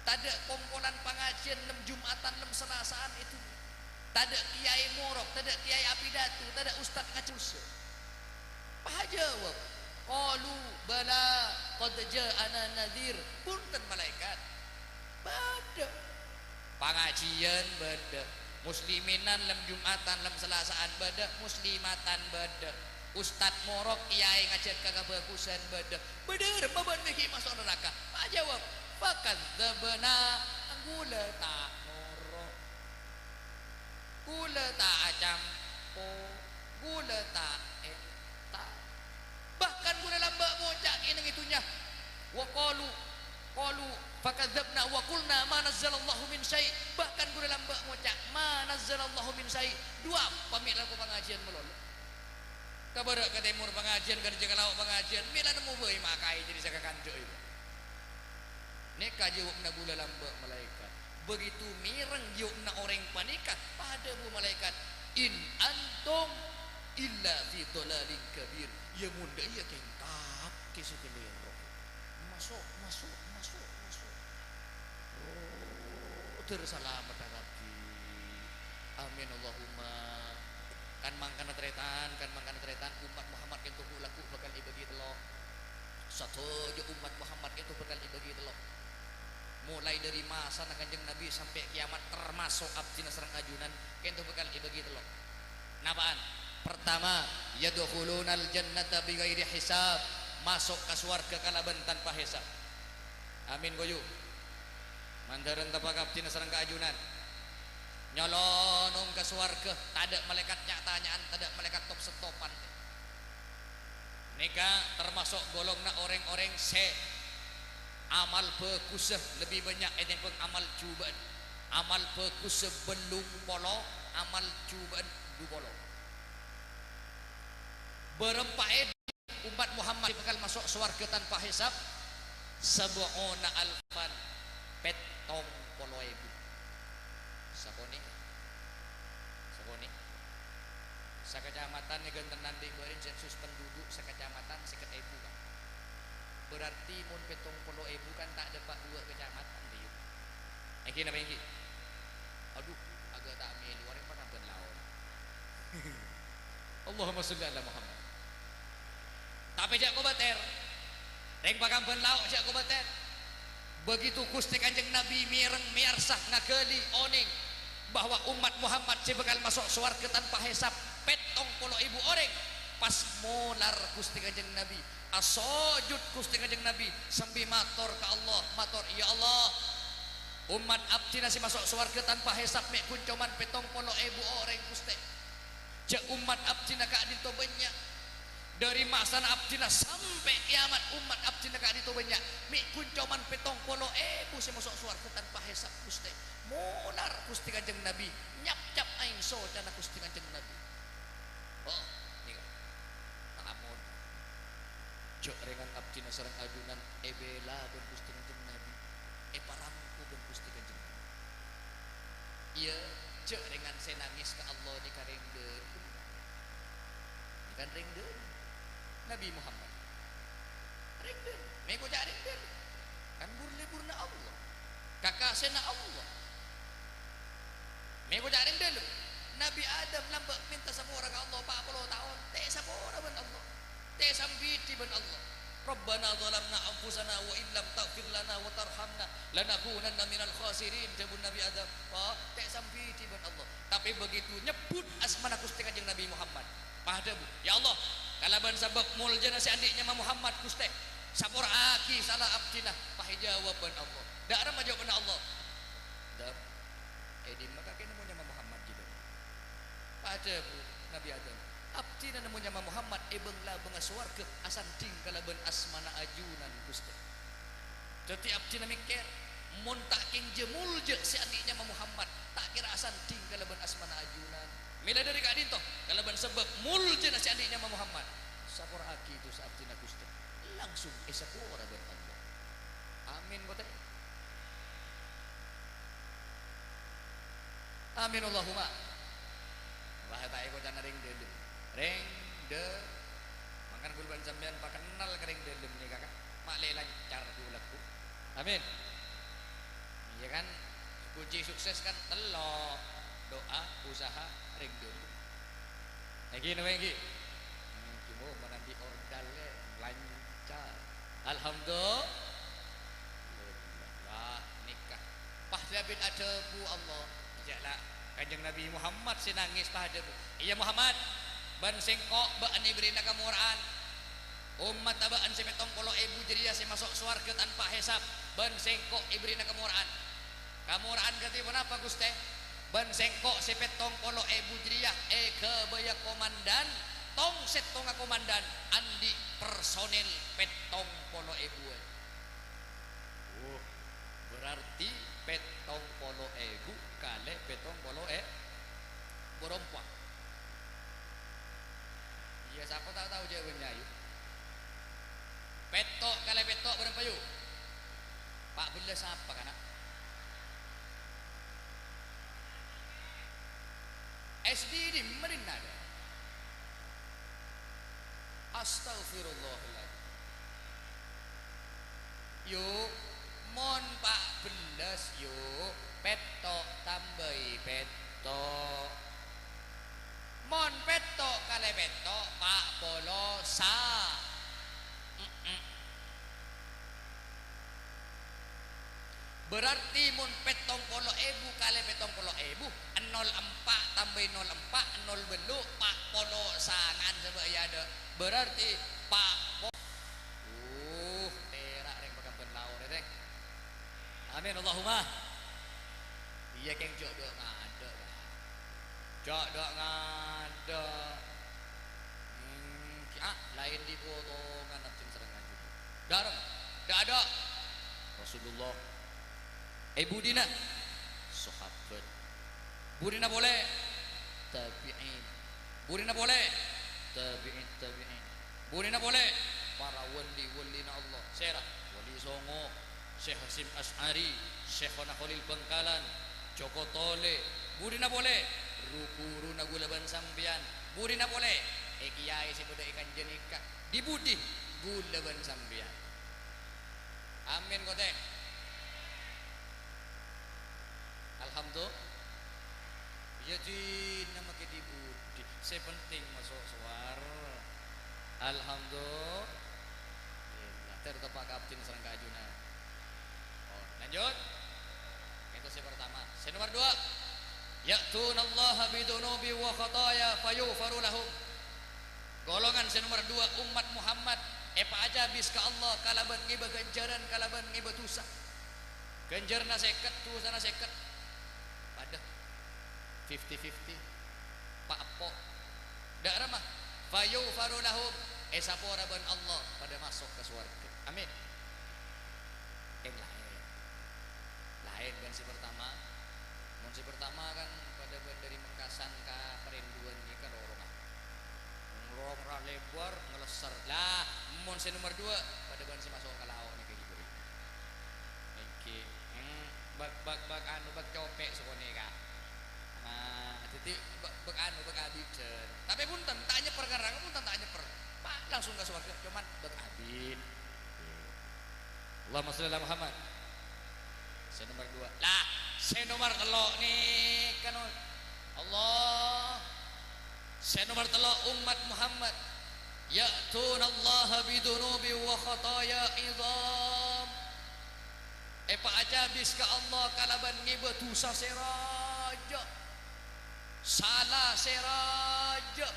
Tadâ' kompolan pangajiyân lem Jum'atan, lem Selasaan è dhunnya. Tadâ' kèyaè morok, tadâ' kèyaè apidato, tadâ' ustad ngajhâr. Pas ajâwâb, "Qalu bala qad ja'ana nadhir." Bhunten, malaèkat. Bâdâ. Pangajiyân bâdâ. Musliminan lem Jum'atan, lem Selasaan bâdâ, muslimatan bâdâ. Ustad morok, kèyaè ngajhâr ka kabhâghusân bâdâ. Bâdâ remma bâ'na mè' ghi' maso' naraka? Pas ajâwâb, "Fakadzdzabna, ghulâ ta' noro'. Ghulâ ta' acampo, ghulâ ta' èntar." Bahkan ghulâ lambâ' ngoca' kèng neng è dhunnya, wa qalu, qalu, "Fakadzdzabna wa qulna ma nazzalallahu min syai'." Bahkan ghulâ lambâ' ngoca', "Ma nazzalallahu min syai'." Dhu apa mè' lako pangajiyân malolo? Ka bârâ' ka tèmor pangajiyân, ka dâjâ ka lao' pangajiyân, mè' la nemmo bhâi ma' kaè jadi sè kakandhâ' èko. Nèka jâwâbbhâ ghulâ lambâ' malaèkat. Begitu mèreng jâwâbbhâ orèng panèka, pas adhâbu malaèkat, "In antum illa fi dhalalin kabir." Yâ, mon dâ' iyâ kèng kakè sè kalèro. Maso', maso', maso', maso'. Oh, dhâr salamet kabbhi. Amin, Allahumma. Kan mangkana tarètan, kan mangkana tarètan, ommat Muhammad kènto ghu-lagghu bhâkal èbâghi tello'. Sadhâjâ ommat Muhammad kènto bhâkal èbâghi tello'. Molaè dâri masana Kanjeng Nabi sampè' kèyamat, termaso' abdhina sareng ajunan, kènto bhâkal èbâghi tello'. Napa'an? Partama, yadkhulunal jannata bighairi hisab, maso' ka sowarghâ kalabân tanpa hisab. Amin, ghu. Mandhârân teppa' ka abdhina sareng ka ajunan. Nyolonong ka sowarghâ, tadâ' malaèkat nya'-tanya'an, tadâ' malaèkat top-settopan. Nèka termaso' golonganna orèng-orèng sè amal bhâghussa lebbi bânnya' ètèmbhâng amal jhubâ'ân. Amal bhâghussa bâllung polo, amal jhubâ'ân dhu polo. Bârâmpa èdhi ommat Muhammad sè bhâkal maso' sowarghâ tanpa hisab? Sab'una alfan, pèttong polo èbu. Sakonè'. Sakonè'. Sakacamatan è ghântènan dhi' bâri' sensus penduduk sakacamatan sèket èbu, Pak. Berarti mon pèttong polo èbu kan ta' dâpa' duwâ' kacamatan, dhi'. Èngghi napa èngghi? Adhu, aghâ ta' mèlo, orèng Pakambân Lao'. Allahumma sholli ala Muhammad. Tapè jhâ' kobâtèr. Rèng Pakambân Lao' jhâ' kobâtèr. Begitu Ghustè Kanjeng Nabi mèreng, mèyarsa, ngaghâli, onèng bahwa ommat Muhammad sè bhâkal maso' sowarghâ tanpa hisab pèttong polo èbu orèng, pas molar Ghustè Kanjeng Nabi, asojud Ghustè Kanjeng Nabi sambi mator ka Allah, mator, "Ya Allah, ommat abdhina sè maso' sowarghâ tanpa hisab mè' ghun coma pèttong polo èbu orèng, Ghustè." Jhâ' ommat abdhina ka'dinto bânnya'. Dâri masana abdhina sampè' kèyamat, ommat abdhina ka'dinto bânnya'. Mè' ghun coma pèttong polo èbu sè maso' sowarghâ tanpa hisab, Ghustè. Molar Ghustè Kanjeng Nabi, nyapcap aèng socana Ghustè Kanjeng Nabi. Oh, nèka. Ampon. Jhâ' rèngan abdhina sareng ajunan èbèla bân Ghustè Kanjeng Nabi, èparangko bân Ghustè Kanjeng Nabi. Iyâ, jhâ' rèngan sè nangès ka Allah nèka rèng dhâlem. Nèka rèng dhâlem. Nabi Muhammad. Rèng dhâlem. Mè' koca' rèng dhâlem. Kan bur-lebburna Allah. Kakasèna Allah. Mè' koca' rèng dhâlem. Nabi Adam lambâ' mènta sapora ka Allah pa' polo taon. Ta' èsapora bân Allah. Ta' èsambidhi bân Allah. "Rabbana zalamna anfusana wa illam taghfir lana wa tarhamna lanakunanna minal khasirin," dhâbuna Nabi Adam. Oh, ta' èsambidhi bân Allah. Tapè begitu nyebbhut asmana Ghustè Kanjeng Nabi Muhammad, pas adhâbu, "Ya Allah, kalabân sabâb moljâna sè andi' nyama Muhammad, Ghustè, Sapora'aghi sala abdhina, pas èjâwâb bân Allah. Dâ' remma jâwâbbhâ Allah? Dhâb, è dimma kakè nemmo nyama Muhammad, jiyâ? Pas adhâbu Nabbhi Adam, "Abdhina nemmo nyama Muhammad è bâng-labângnga sowarghâ asandhing kalabân asmana ajunan, Ghustè." Dhâddhi abdhina mèkkèr, mon ta' kèng jâ-moljâ sè andi' nyama Muhammad, ta' kèra asandhing kalabân asmana ajunan. Mèla dhâri ka'dinto, kalabân sabâb moljâna sè andi' nyama Muhammad, sapora'aghi dhusa abdhina, Ghustè. Langsung èsapora bân Allah. Amin, kote. Amin, Allahumma. Wah, ta' èkoca'na rèng dhâlem. Rèng dhâ-, mangkana kaulâ bân sampèyan pakennal ka rèng dhâlem nèka, Ka'. Ma' lè lancar gu-lagghu. Amin. Iyâ kan? Kunci sukses kan tello'. Doa, usaha, rèng dhâlem. Èngghi napa èngghi? Èngghi, Bu, mon andi' ordal, eh, lancar. Alhamdulillah. Wah, nèka. Pas dhâbit adhâbu Allah. Jâ' la, Kanjeng Nabbhi Muhammad sè nangès pas adhâbu. "Iyâ, Muhammad, bân sèngko' bâ'na èbèrri'ana kamora'an. Ommatta bâ'na sè pèttong polo èbu jârèya sè maso' sowarghâ tanpa hèsab, bân sèngko' èbèrri'ana kamora'an." "Kamora'an kadhi ponapa, Ghustè?" "Bân sèngko' sè pèttong polo èbu jârèya èghâbâyâ komandan, tong-sèttonga komandan andi' personil pèttong polo èbuwân." Wuh, berarti pèttong polo èbu kalè pèttong polo è-, borompa. Iyâ, sapa ta' tao jâwâbhâ, yu? Pètto' kalè pètto' bârâmpa, yu? Pa' bellâs apa, kana'? S D dimma dinna', dâ? Astaghfirullahaladzim. Yu, mon pa' bellâs, yu, pètto' tambâi pètto'. Mon pètto' kalè pètto', pa' polo sa-, mm-mm. Berarti mon pèttong polo èbu kalè pèttong polo èbu, nol empa' tambâi nol empa', nol bâllu', pa' polo sanga'an sabâ' è adâ'. Berarti pa' po-, uh, tèra' rèng pakambân lao rè, tèng. Amin, Allahumma. Iyâ, kèng jhâ' dâ' ngadâ', Ka'. Jhâ' dâ' ngadâ'. Hmm, ki-, ah, laèn dhi' potongan abdhina sareng ngaji. Dârem, dâ'-adâ'. Rasulullah. È budina, sahabat. Budina polè, tabi'in. Budina polè, tabi'in, tabi'in. Budina polè, para wali-walina Allah. Sèra, Wali Songo, Syekh Hasyim Asy'ari, Syekh Khalil Bangkalan, Joko Tole. Budina polè, ru-ghuruna kaulâ bân sampèyan. Budina polè, è kèyaè sè bâdâ è kanjâ nèka. Dhi-budhi kaulâ bân sampèyan. Amin, kote. Alhamdulillah. Iyâ, dinna makè dhi-budhi. Sè penting maso' sowar-, Alhamdulillah. Ter teppa' ka abdhina sareng ka ajunan. Oh, lanjut. Itu sè pertama. Sè nomor dua. "Ya'tunallaha bidunubi wa khataya fayughfaru lahum." Golongan sè nomor dua, ommat Muhammad, èpaajâbis ka Allah kalabân ngèbâ ghânjhârân, kalabân ngèbâ dhusa. Ghânjhârânna sèket, dhusana sèket. Padâ. Fifty fifty. Pa' eppo'. Dâ' remma. Fayughfaru lahum. Èsapora bân Allah. Padâ maso' ka sowarghâ. Amin. Kèng laèn. Laèn bân sè pertama. Mon sè pertama kan padâ bân dâri Mekkasan ka Parenduan nèka lorong, ah. Lorong ra lèbâr, ngalèssèr. Lah, mon sè nomor dua, padâ bân sè maso' ka lao' nèka ghi' bhuru. Èngghi, hmm, bâk, bâk, bâk anu, bâk copè' sakonè', Ka'. Nah, dhâddhi bâk, bâk anu, bâk abidhân. Tapè bhunten, ta' nyèpper ka neraka, bhunten ta' nyèpper. Pa-, langsung ka sowarghâ, coma bâk abit. Allahumma shalli ala Muhammad. Sè nomor dua. Lah, sè nomor tello' nèka, no. Allah. Sè nomor tello' ommat Muhammad. Ya'tunallaha bidunubi wa khataya idham. Èpaajâbis ka Allah kalabân ngèbâ dhusa sè rajâ. Sala sè rajâ.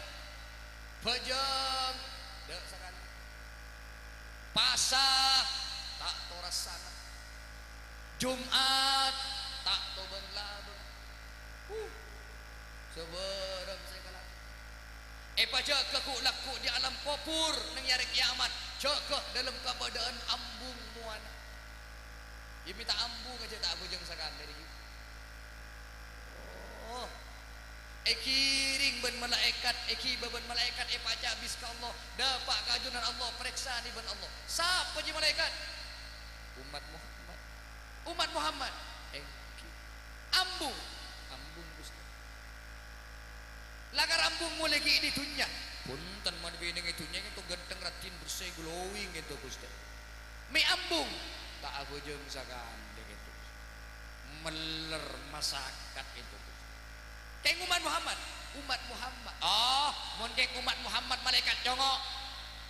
Bhâjâng. Dâ' sakalè. Pasa ta' tao rassana. Jum'at ta' tao bâng-labâng. Huh. Sabârâng sè èkalakon. Èpajâgâ ghu'-lagghu' di alam kobhur neng è arè kiyamat. Jâgâ dâlem kabâdâ'ân ambung mowana. Iyâ mè' ta' ambung jâ' ta' abhâjâng sakalè, nèka. Oh. Èghiring bân malaèkat, èghibâ bân malaèkat, èpacabis ka Allah, dâpa' ka ajunan Allah, parèksanè bân Allah. Sapa jiyâ malaèkat? Ommat Muhammad. Ommat Muhammad. Èngghi. Ambung. Ambung, Ghustè. Lakar ambung molè ghi' è dhunnya. Bhunten, mon binèng è dhunnya kènto ghântheng, raddhin, bersè, glowing kènto, Ghustè. Mè' ambung. Ta' abhâjâng sakalè kènto. Mèller masakat kènto. Kèng ommat Muhammad, ommat Muhammad. Oh, mon kèng ommat Muhammad, malaèkat congo'.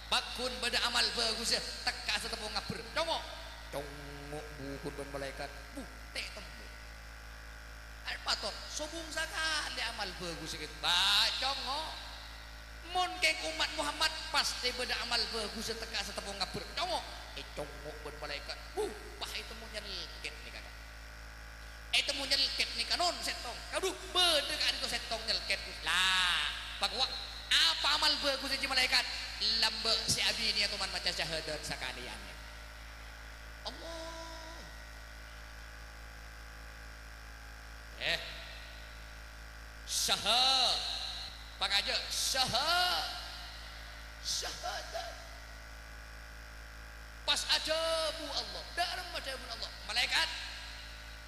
Pagghun bâdâ amal bhâghussâ, tekka sè temmo ngabbher. Congo'. Congo' bhunten bân malaèkat. Bu, ta' temmo. Arè mator, sobung sakalè amal bhâghussâ kènto. Ba, congo'. Mon kèng ommat Muhammad, pastè bâdâ amal bhâghussâ tekka sè temmo ngabbher. Congo'. Ècongo' bân malaèkat. Bu, pas ètemmo nyèlkèt nèka, Ka'. Ètemmo nyèlkèt nèka, non, sèttong. Adhu, bâdâ ka'dinto sèttong nyèlkèt. La, pakowa, apa amal bhâghussâ jiyâ malaèkat? Lambâ' sè abinèya toman maca syahadat sakalèyan. Allah. Eh. Syaha-, pakajâ, syaha-, syahadat. Pas adhâbu Allah, dâ' remma dhâbuna Allah, "Malaèkat,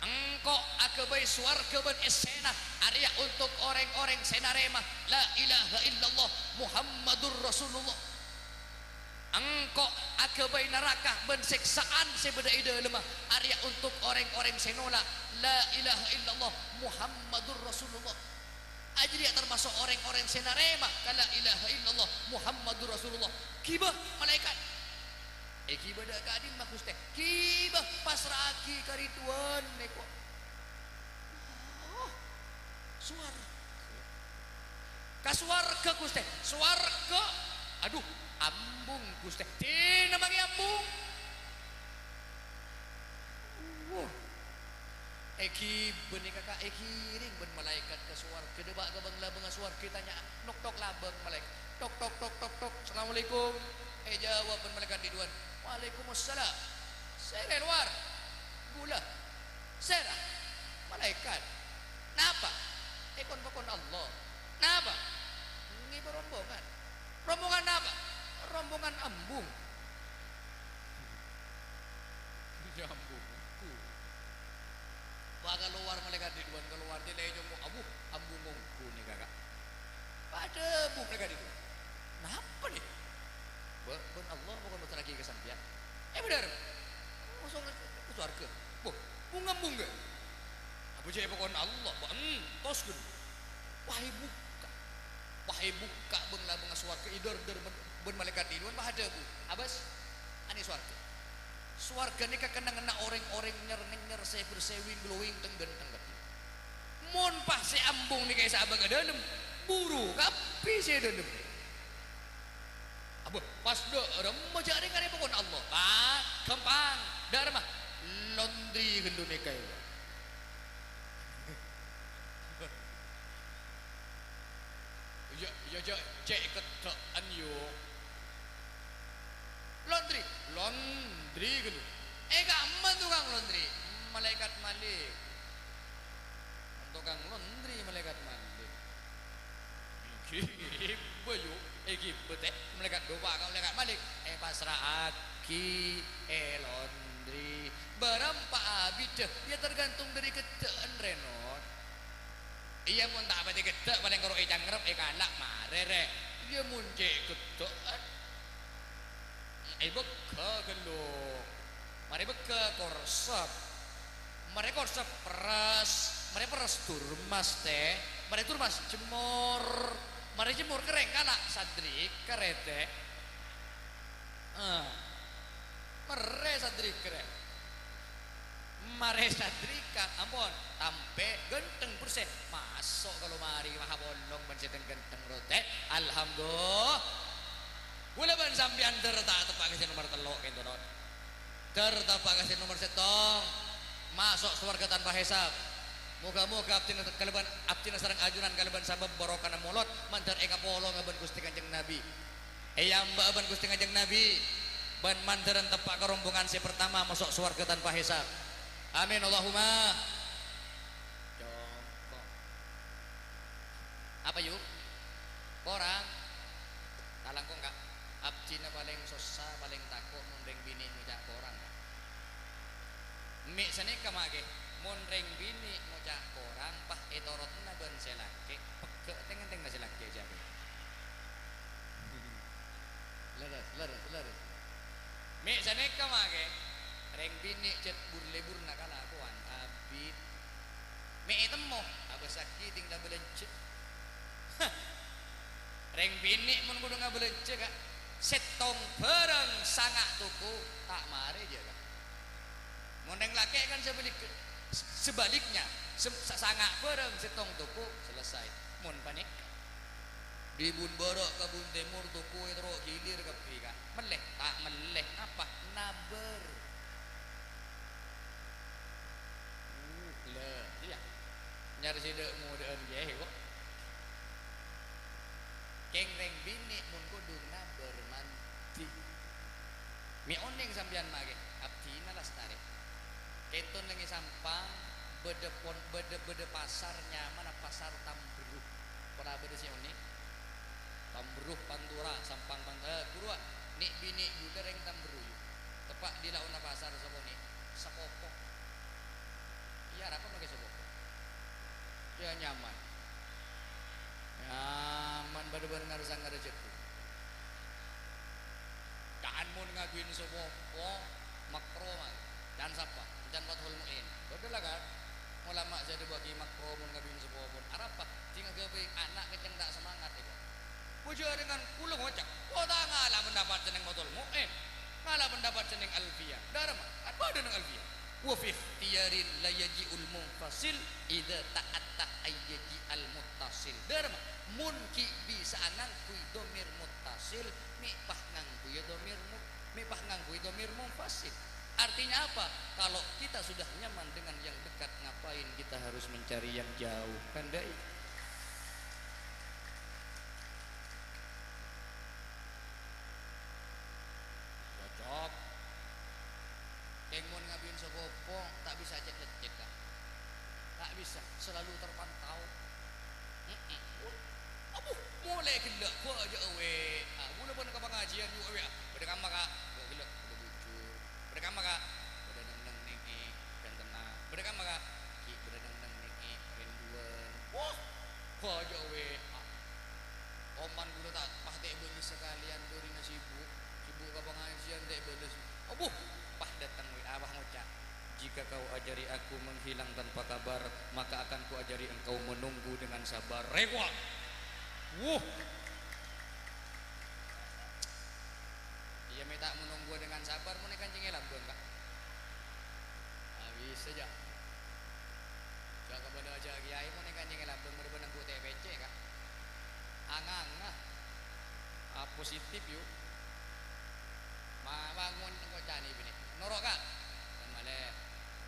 engko' aghâbây sowarghâ bân essèna arèya ontok orèng-orèng sè narèma la ilaha illallah Muhammadur Rasulullah. Engko' aghâbây naraka bân sèksa'an sè bâdâ è dâlemma arèya ontok orèng-orèng sè nola' la ilaha illallah Muhammadur Rasulullah." Ajârèya tamaso' orèng-orèng sè narèma ka la ilaha illallah Muhammadur Rasulullah. Ghibâ malaèkat. Èghibâ dâ' ka'dimma, Ghustè? Ghibâ, pasra'aghi ka Ridwan, nèko. Oh, sowarghâ. Ka sowarghâ, Ghustè. Sowarghâ. Adhu, ambung, Ghustè. Dina mangè ambung. Wah. Èghibâ nèka, Ka', èghiring bân malaèkat ka sowarghâ, dâpa' ka bâng-labângnga sowarghâ, ètanya'a, nok-tok labâng malaèkat. Tok, tok, tok, tok, tok. "Assalamualaikum." Èjâwâb bân malaèkat Ridwan. "Waalaikumsalam." "Sèra è lowar?" "Ghulâ." "Sèra?" "Malaèkat." "Napa?" "È, kon-pakon Allah." "Napa?" "Ngibâ rombongan." "Rombongan napa?" "Rombongan ambung." Nyambung ongghu. Pas kalowar malaèkat Ridwan, kalowar, dilècong, "Abu, ambung ongghu nèka, Ka'." Pas adhâbu malaèkat Ridwan, "Napa nèka?" "Bâ-, bân Allah pokon moterraghi ka sampèyan." "Eh, bhender? Kosong ka sowarghâ." "Boh, bung-ambung, Ka'?" "Abu, jâ' pokon Allah, bâ-, entos ghun." Pas èbukka'. Pas èbukka' bâng-labângnga sowarghâ, èdâr-dâr bân, bân malaèkat Ridwan, pas adhâbu, "Abâs, anè' sowarghâ. Sowarghâ nèka kennengnganna orèng-orèng nyer-ngènyer sè bersè wing-glowing teng-ghânteng kabbhi. Mon pas sè ambung nèka èsabâ ka dâlem, buru kabbhi sè è dâlem." "Abbâ, pas dâ' remma jâ' rèng arèya pokon Allah?" "Pas, ghâmpang. Dâ' remma? Laundry ghâllu nèka, èwa." "Iyâ, iyâ, jâ', cè' keddhâ'ân, yo." "Laundry?" "Laundry ghâllu." "È, ka'emma tokang laundry?" "Malaèkat Malik." "Tokang laundry malaèkat Malik." "Èghibâ, yo, èghibâ, tè, malaèkat, dâpa' ka malaèkat Malik." "Èpasra'aghi, èlaundry. Bârâmpa abiddhâ, iyâ tergantung dâri keddhâ'ân, rè, Not." "Iyâ, mon ta' patè keddhâ', palèng karo ècangrep, èkala', marè, rè." "Iyâ, mon cè' keddhâ'ân." Èbâgghâ ghâllu. Marè bâgghâ korsep. Marè korsep perres. Marè perres durmas, tè. Marè durmas jemmor. Marè jemmor kerrèng kala' sadrika, rè, tè. Ah. Marè sadrika, rè. Marè sadrika, ampon, tampè', ghânteng, bersè. Maso' ka lomari, maha bolong bân sè ghânteng-ghânteng, rè, tè. Alhamdulillah. Kaulâ bân sampèyan dâr ta' teppa' ka sè nomer tello', kènto, Ton. Dâr teppa' ka sè nomer sèttong, maso' sowarghâ tanpa hèsab. Moghâ-moghâ abdhina kalabân, abdhina sareng ajunan kalabân sabâb barokana molod, mandhâr èkapolonga bân Ghustè Kanjeng Nabi. Èambâ'â bân Ghustè Kanjeng Nabi, bân mandhârân teppa' ka rombongan sè partama maso' sowarghâ tanpa hèsab. Amin, Allahumma. Congko. Apa, Yu? Korang? Talangkong, Ka'. Abdhina palèng sossa, palèng tako' mon rèng binè' ngoca' korang, Ka'. Mè' sanèka, Ma', ghi. Mon rèng binè' ngoca' korang, pas ètoro'na bân sè lakè', pegghâ' tèng-ngèntèngnga sè lakè' jâ' ghi. Lerres, lerres, lerres. Mè' sanèka, Ma', ghi. Rèng binè' cè' bur-leburna kalakowan abit. Mè' ètemmo, abâssaghi tèng la bâlânjhâ. Hah. Rèng binè' mon kodhu ngabâlânjhâ, Ka', sèttong bhârâng sanga' toko, ta' marè jâ, Ka'. Mon rèng lakè' kan sabhâlik-, sabhâliknya, se-, sa-, sanga' bhârâng sèttong toko, selesai. Mon panèka, dhi-budhi bârâ' ka bun tèmor, toko è terro gilir kabbhi, Ka'. Mellè? Ta' mellè. Napa? Nabâr. Uh, la, iyâ. Nyarè sè dâ'-modâ'ân kèya, kok. Kèng rèng binè' mon kodhu nabâr mandhi. Mè' onèng sampèyan, Ma', ghi, abdhina lastarè. Kènto neng è Sampang, bâdâ pon-, bâdâ, bâdâ pasar nyamana Pasar Tamberru. Pora bâdâ sè onèng? Tamberru, Pantura, Sampang, Pan-, eh, ghuru, ah, nè'-binè' ghulâ rèng Tamberru, yu. Teppa' dhi' laona pasar sakonè', sapopo. Iyâ, arapa makè sapopo? Iyâ, nyaman. Nyaman, bâdâ bân ngarsa-ngarsa jâgâ. Ca'an mon ngaduwin sapopo, makro, man. Ca'an sapa? Ca'an Fathul Mu'in. Bâdâ la, kan? Ulama sè adhâbuwâghi makro mon ngaduwin sapopo. Arapa? Ding aghâbây ana' kenceng ta' semangat, èko. Bâjâ dengan kulâ ngoca', "Oh, ta' ngala' pendapat sè neng Fathul Mu'in. Ngala' pendapat sè neng Alfiyah." Dârâmma? Kan bâdâ neng Alfiyah. "Wa fi ikhtiyarin la yaji'ul munfasil idza ta'atta ayyaji'al muttasil." Dârâmma? Mon ghi' bisa'a ngangghuy dhamir muttasil, mè' pas ngangghuy dhamir mu-, mè' pas ngangghuy dhamir munfasil. Artinya apa? Kalau kita sudah nyaman dengan yang dekat, ngapain kita harus mencari yang jauh? Kan dai? Cocok. Kèng mon ngaduwin sapopo, ta' bisa cèt-leccèt, Ka'. Ta' bisa, selalu terpantau. Mm-mm. Abbhu, molè ghellâ', bâjâ W A. Ghulâ bân ka pangajiân, yu, W A. Bâdâ kamma, Ka'? Ghellâ', ghellâ' bujur. Bâdâ kamma, Ka'? Bâdâ neng-neng nèngè, bhentènna. Bâdâ kamma, Ka'? Ghi' bâdâ neng-neng nèngè, rènduwân. Wah, bâjâ W A. Oman ghulâ ta' pas ta' èbâles sakalèyan, bârina sibuk. Sibuk ka pangajiân ta' èbâles. Abbhu, pas dâteng W A, pas ngoca', "Jika kau ajari aku menghilang tanpa kabar, maka akan kuajari engkau menunggu dengan sabar." Rèkowa. Wuh. Iyâ, mè' ta' menunggu dengan sabar, mon èkancèngè labâng, Ka'. Ah, bisa, jâ. Jâ' kabâlâ jâ' kèyaè, mon èkancèngè labâng, bârâmma nanggu T P C, Ka'. Anganga. Ah, positif, yu. Ma-, bangun engko' ca'na binè'. Noro', Ka'. Bân malè.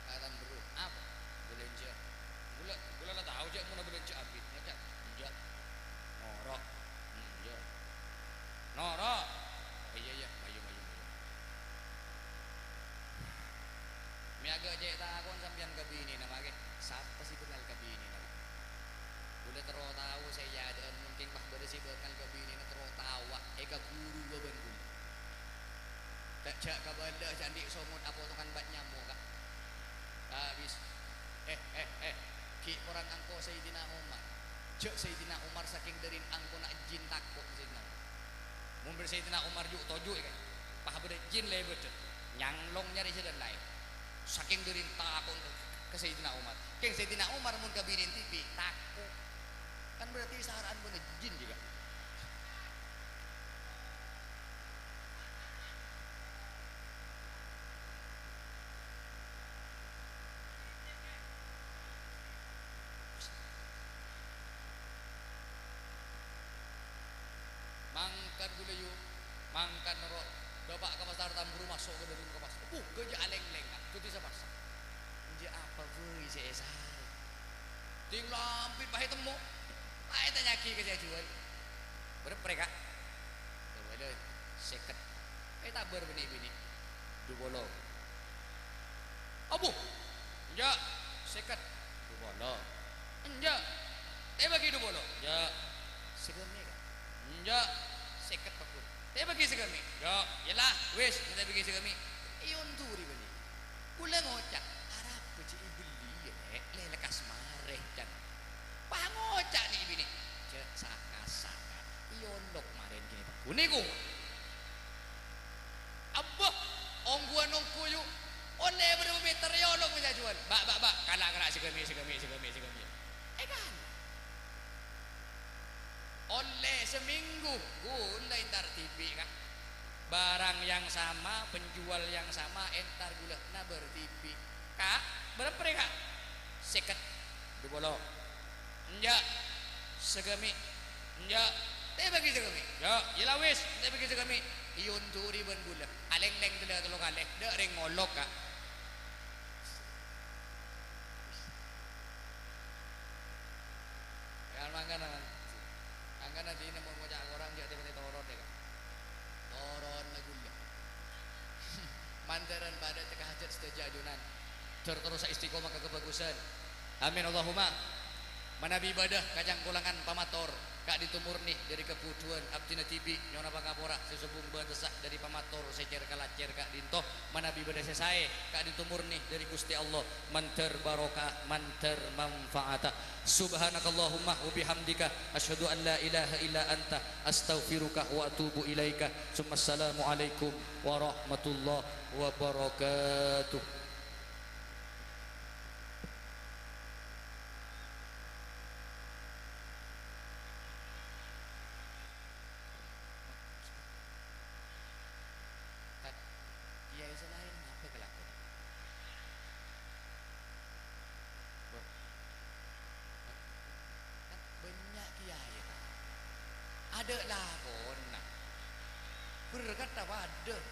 Ka' Tamberru. Apa? Bâlânjhâ. Ghulâ, ghulâ la tao jâ' mon abâlânjhâ abit. Ngoca', "Enjâ'." Noro'. "Enjâ'." Noro'. "Iyâ, iyâ. Mayu, mayu, mayu." Mè' aghâ' cè' tako'na sampèyan ka binèna, Ma', ghi. Sapa sè bângal ka binèna, Ka'? Ghulâ terro tao sè è adâ'ân, mon kèng pas bâdâ sè bângal ka binèna, terro taowa, èkaghuru bân ghulâ. Ta' jâ' kabâlâ jâ' andi' somot apotongan bâ' nyamo, Ka'. Abis. Eh, eh, eh. Ghi' korang angko Sayyidina Umar. Jâ' Sayyidina Umar sakèng dârin angkona jin tako' ka Sayyidina Umar. Mon bâdâ Sayyidina Umar ju'-toju', Ka'. Pas bâdâ jin lèbât, nyanglong nyarè jhâlân laèn. Sakèng dârin tako' ka Sayyidina Umar. Kèng Sayyidina Umar mon ka binèna dhibi' tako'. Kan berarti sara'an bâdâ jin jiyâ, Ka'. Mangkat ghulâ, yu, Mangkana ro-, dâpa' ka pasar Tamburu, maso' ka dâlem ka pasar. Buka jhâ' alèng-lèng, Ka'. Jhâ' dhisa pasar. Enjâ' apa bhâi sè èsarè. Dhing lambit bhâi temmo. La ètanya'aghi ka sè ajhuwâl. Bârâmpa rè, Ka'? Bâbâlâ, sèket. Ètabâr bânnè binè'. Dupolo. Abu. Enjâ'. Sèket. Dupolo. Enjâ'. Tè bâgi dupolo. Enjâ'. Sagâmè', Ka'? Enjâ'. Sèket paggun. Tè bâgi sagâmè'. Enjâ'. Yâ la, wis, tè bâgi sagâmè'. Èonduri bânnè. Kaulâ ngoca', "Arapa jhâ' èbelli, yâ, Lè'? Lè lekkas marè, can." Pas ngoca' nè' binè', "Jhâ' sa-kasa, Ka'. Èolok marèn kènè' paggun nèko." Abbâ, ongghuwân ongghu, yu. Ollè bârâmpa mèter, èolok mè' sè ajhuwâl. "Ba', ba', ba', kala', kala', sagâmè', sagâmè', sagâmè', sagâmè'." Èkala'. Ollè samènggu, ghulâ entar dhibi', Ka'. Barang yang sama, penjual yang sama, entar ghulâ nabâr dhibi'. "Ka', bârâmpa rè, Ka'?" "Sèket." "Dupolo." "Enjâ'." "Sagâmè'." "Enjâ'." "Tè bâgi sagâmè'." "Enjâ'." "Yâ la wis, tè bâgi sagâmè'." Èonduri bân ghulâ. Alèng-lèng tello, tello kalè. Dâ' rèng ngolok, Ka'. Kan mangkana, mangkana dinah mon ngoca' korang jhâ' tè-patè toron, yâ, Ka'. Toron laghuna. Mandhârân padâ teka hajhât sadhâjâ ajunan. Ter-, terrosa istiqomah ka kabhâghusân. Amin, Allahumma. Manabi ibadah ka cangkolangan pamator, ka'dinto murni dhâri kabudhuwân abdhina dhibi', nyo'ona pangapora sè sobung bâtessa dhâri pamator sè cèr-kalacèr ka'dinto. Manabi bâdâ sè saè, ka'dinto murni dhâri Ghustè Allah, mandhâr barokah, mandhâr manfaata. Subhanakallahumma wa bihamdika, asyhadu an la ilaha illa anta, astaghfiruka wa atubu ilaika. Summa assalamu alaikum warahmatullahi wabarakatuh. Tat, kèyaè sè laèn apa kalakon? Bâ-, kan bânnya' kèyaè, Tat. Adâ' lakonna. Berkat apa adâ'?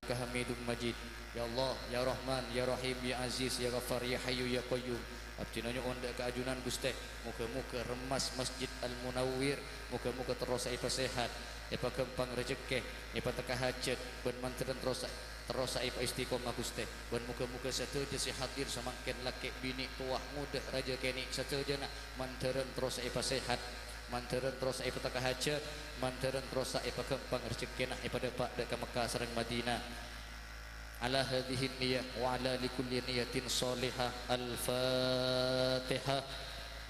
Ka Hamidum Majid. Ya Allah, ya Rahman, ya Rahim, ya Aziz, ya Ghaffar, ya Hayyu, ya Qayyum. Abdhina nyo'on dâ' ka ajunan, Ghustè. Moghâ-moghâ remmas Masjid Al-Munawwir. Moghâ-moghâ terrosa èpasèhat, èpaghâmpang rajhekkè, èpateka hajhât, bân mandhârân terrosa, terrosa èpaistiqomah, Ghustè. Bân moghâ-moghâ sadhâjâ sè hadir samangkèn, lakè', binè', towa, ngodâ, rajâ, kènè', sadhâjâna mandhârân terrosa èpasèhat, mandhârân terrosa èpateka hajhât, mandhârân terrosa èpaghâmpang rajhekkèna, èpadâpa' dâ' ka Mekkah sareng Madinah. Ala hadhihi niyah wa ala likulli niyatin shalihah. Al-Fatihah.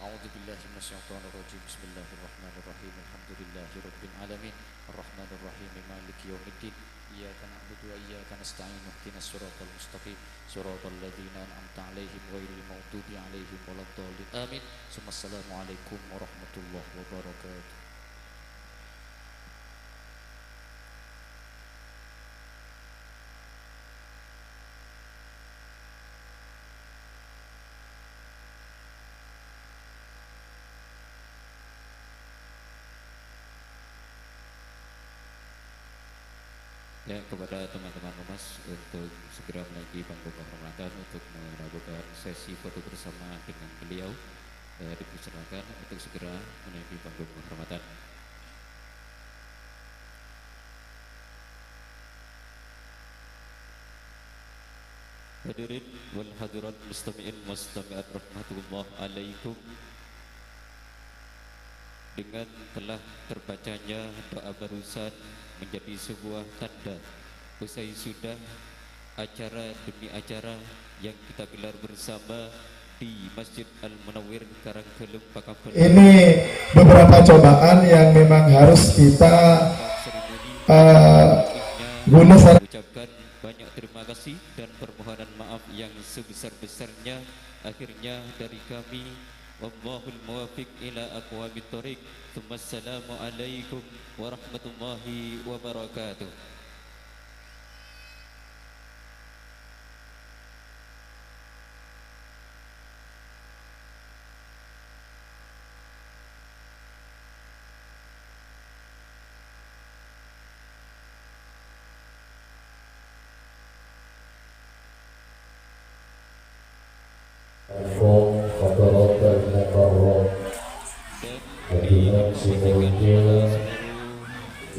A'udzu billahi minasyaitonir rajim. Bismillahirrahmanirrahim. Alhamdulillahi rabbil alamin. Arrahmanirrahim. Maliki yaumiddin. Iyyaka na'budu wa iyyaka nasta'in. Ihdinas siratal mustaqim. Siratal ladzina an'amta 'alaihim ghairil maghdubi 'alaihim waladdallin. Amin. Summa assalamualaikum warahmatullahi wabarakatuh. Ya, kepada teman-teman ormas untuk segera menaiki panggung kehormatan untuk melakukan sesi foto bersama dengan beliau. Eh, dipersilakan untuk segera menaiki panggung kehormatan. Hadirin wal hadirat, mustami'in mustami'at rahmatullah alaikum. Dengan telah terbacanya doa barusan menjadi sebuah tanda usai sudah acara demi acara yang kita gelar bersama di Masjid Al-Munawwir, Karanggalem, Pakabalan. Ini beberapa cobaan yang memang harus kita, eh, guna. Ucapkan banyak terima kasih dan permohonan maaf yang sebesar-besarnya. Akhirnya dari kami, wallahul muwaffiq ila aqwamit thoriq. Tsumma assalamualaikum warahmatullahi wabarakatuh.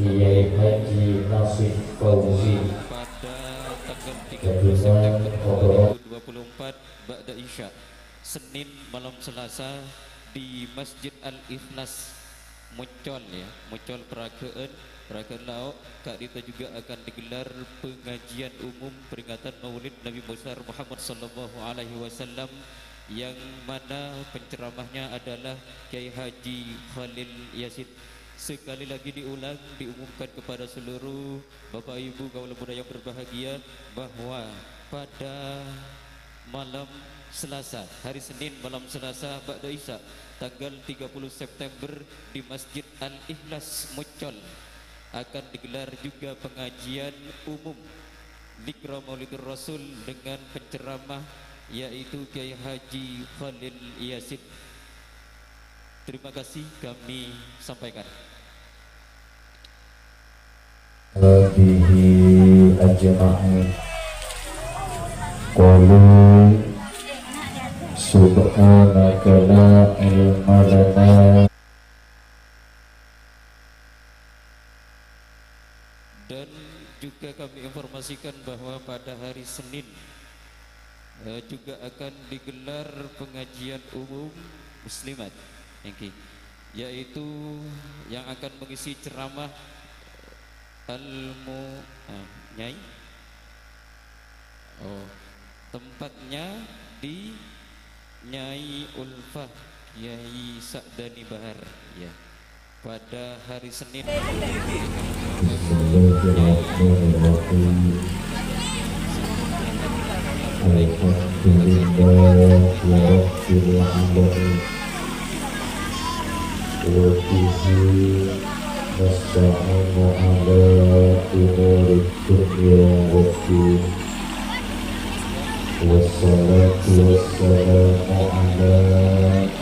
Kiai Haji Nasib Fauzi. Pada tanggal tiga belas September dua ribu dua puluh empat, Ba'da Isya, Senin malam Selasa, di Masjid Al-Ikhlas, Mucol, ya, Mucol Peragaan, Peragaan Laok. Ka'dinto juga akan digelar pengajian umum peringatan Maulid Nabi besar Muhammad sallallahu alaihi wasallam, yang mana penceramahnya adalah Kiai Haji Khalil Yasin. Sekali lagi diulang, diumumkan kepada seluruh Bapak Ibu kaula muda yang berbahagia bahwa pada malam Selasa, hari Senin malam Selasa Ba'da Isya, tanggal tiga puluh September, di Masjid Al-Ikhlas Mucol akan digelar juga pengajian umum Zikra Maulidur Rasul dengan penceramah yaitu Kiai Haji Khalil Yasin. Terima kasih kami sampaikan. Bihi ajma'in. Qalu subhanaka la ilma lana. Dan juga kami informasikan bahwa pada hari Senin, eh, juga akan digelar pengajian umum muslimat, nggih, yaitu yang akan mengisi ceramah Al-Mu-, ah, Nyai? Oh, tempatnya di Nyai Ulfah, Kiai Sa'dani Bahar, ya, pada hari Senin. Bismillahirrahmanirrahim. Alhamdulillahirabbil alamin. Wa bihi nasta'inu ala umurid dunya waddin. Wassalatu wassalamu ala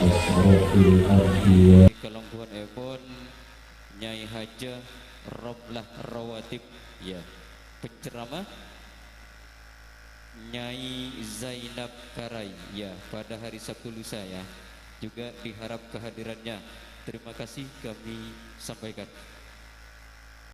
asyrafil anbiya. Kalangkungèpon Nyai Hajah Romlah Rawatib, ya, penceramah Nyai Zainab Karai, ya, pada hari Sabtu lusa, ya. Juga diharap kehadirannya. Terima kasih kami sampaikan.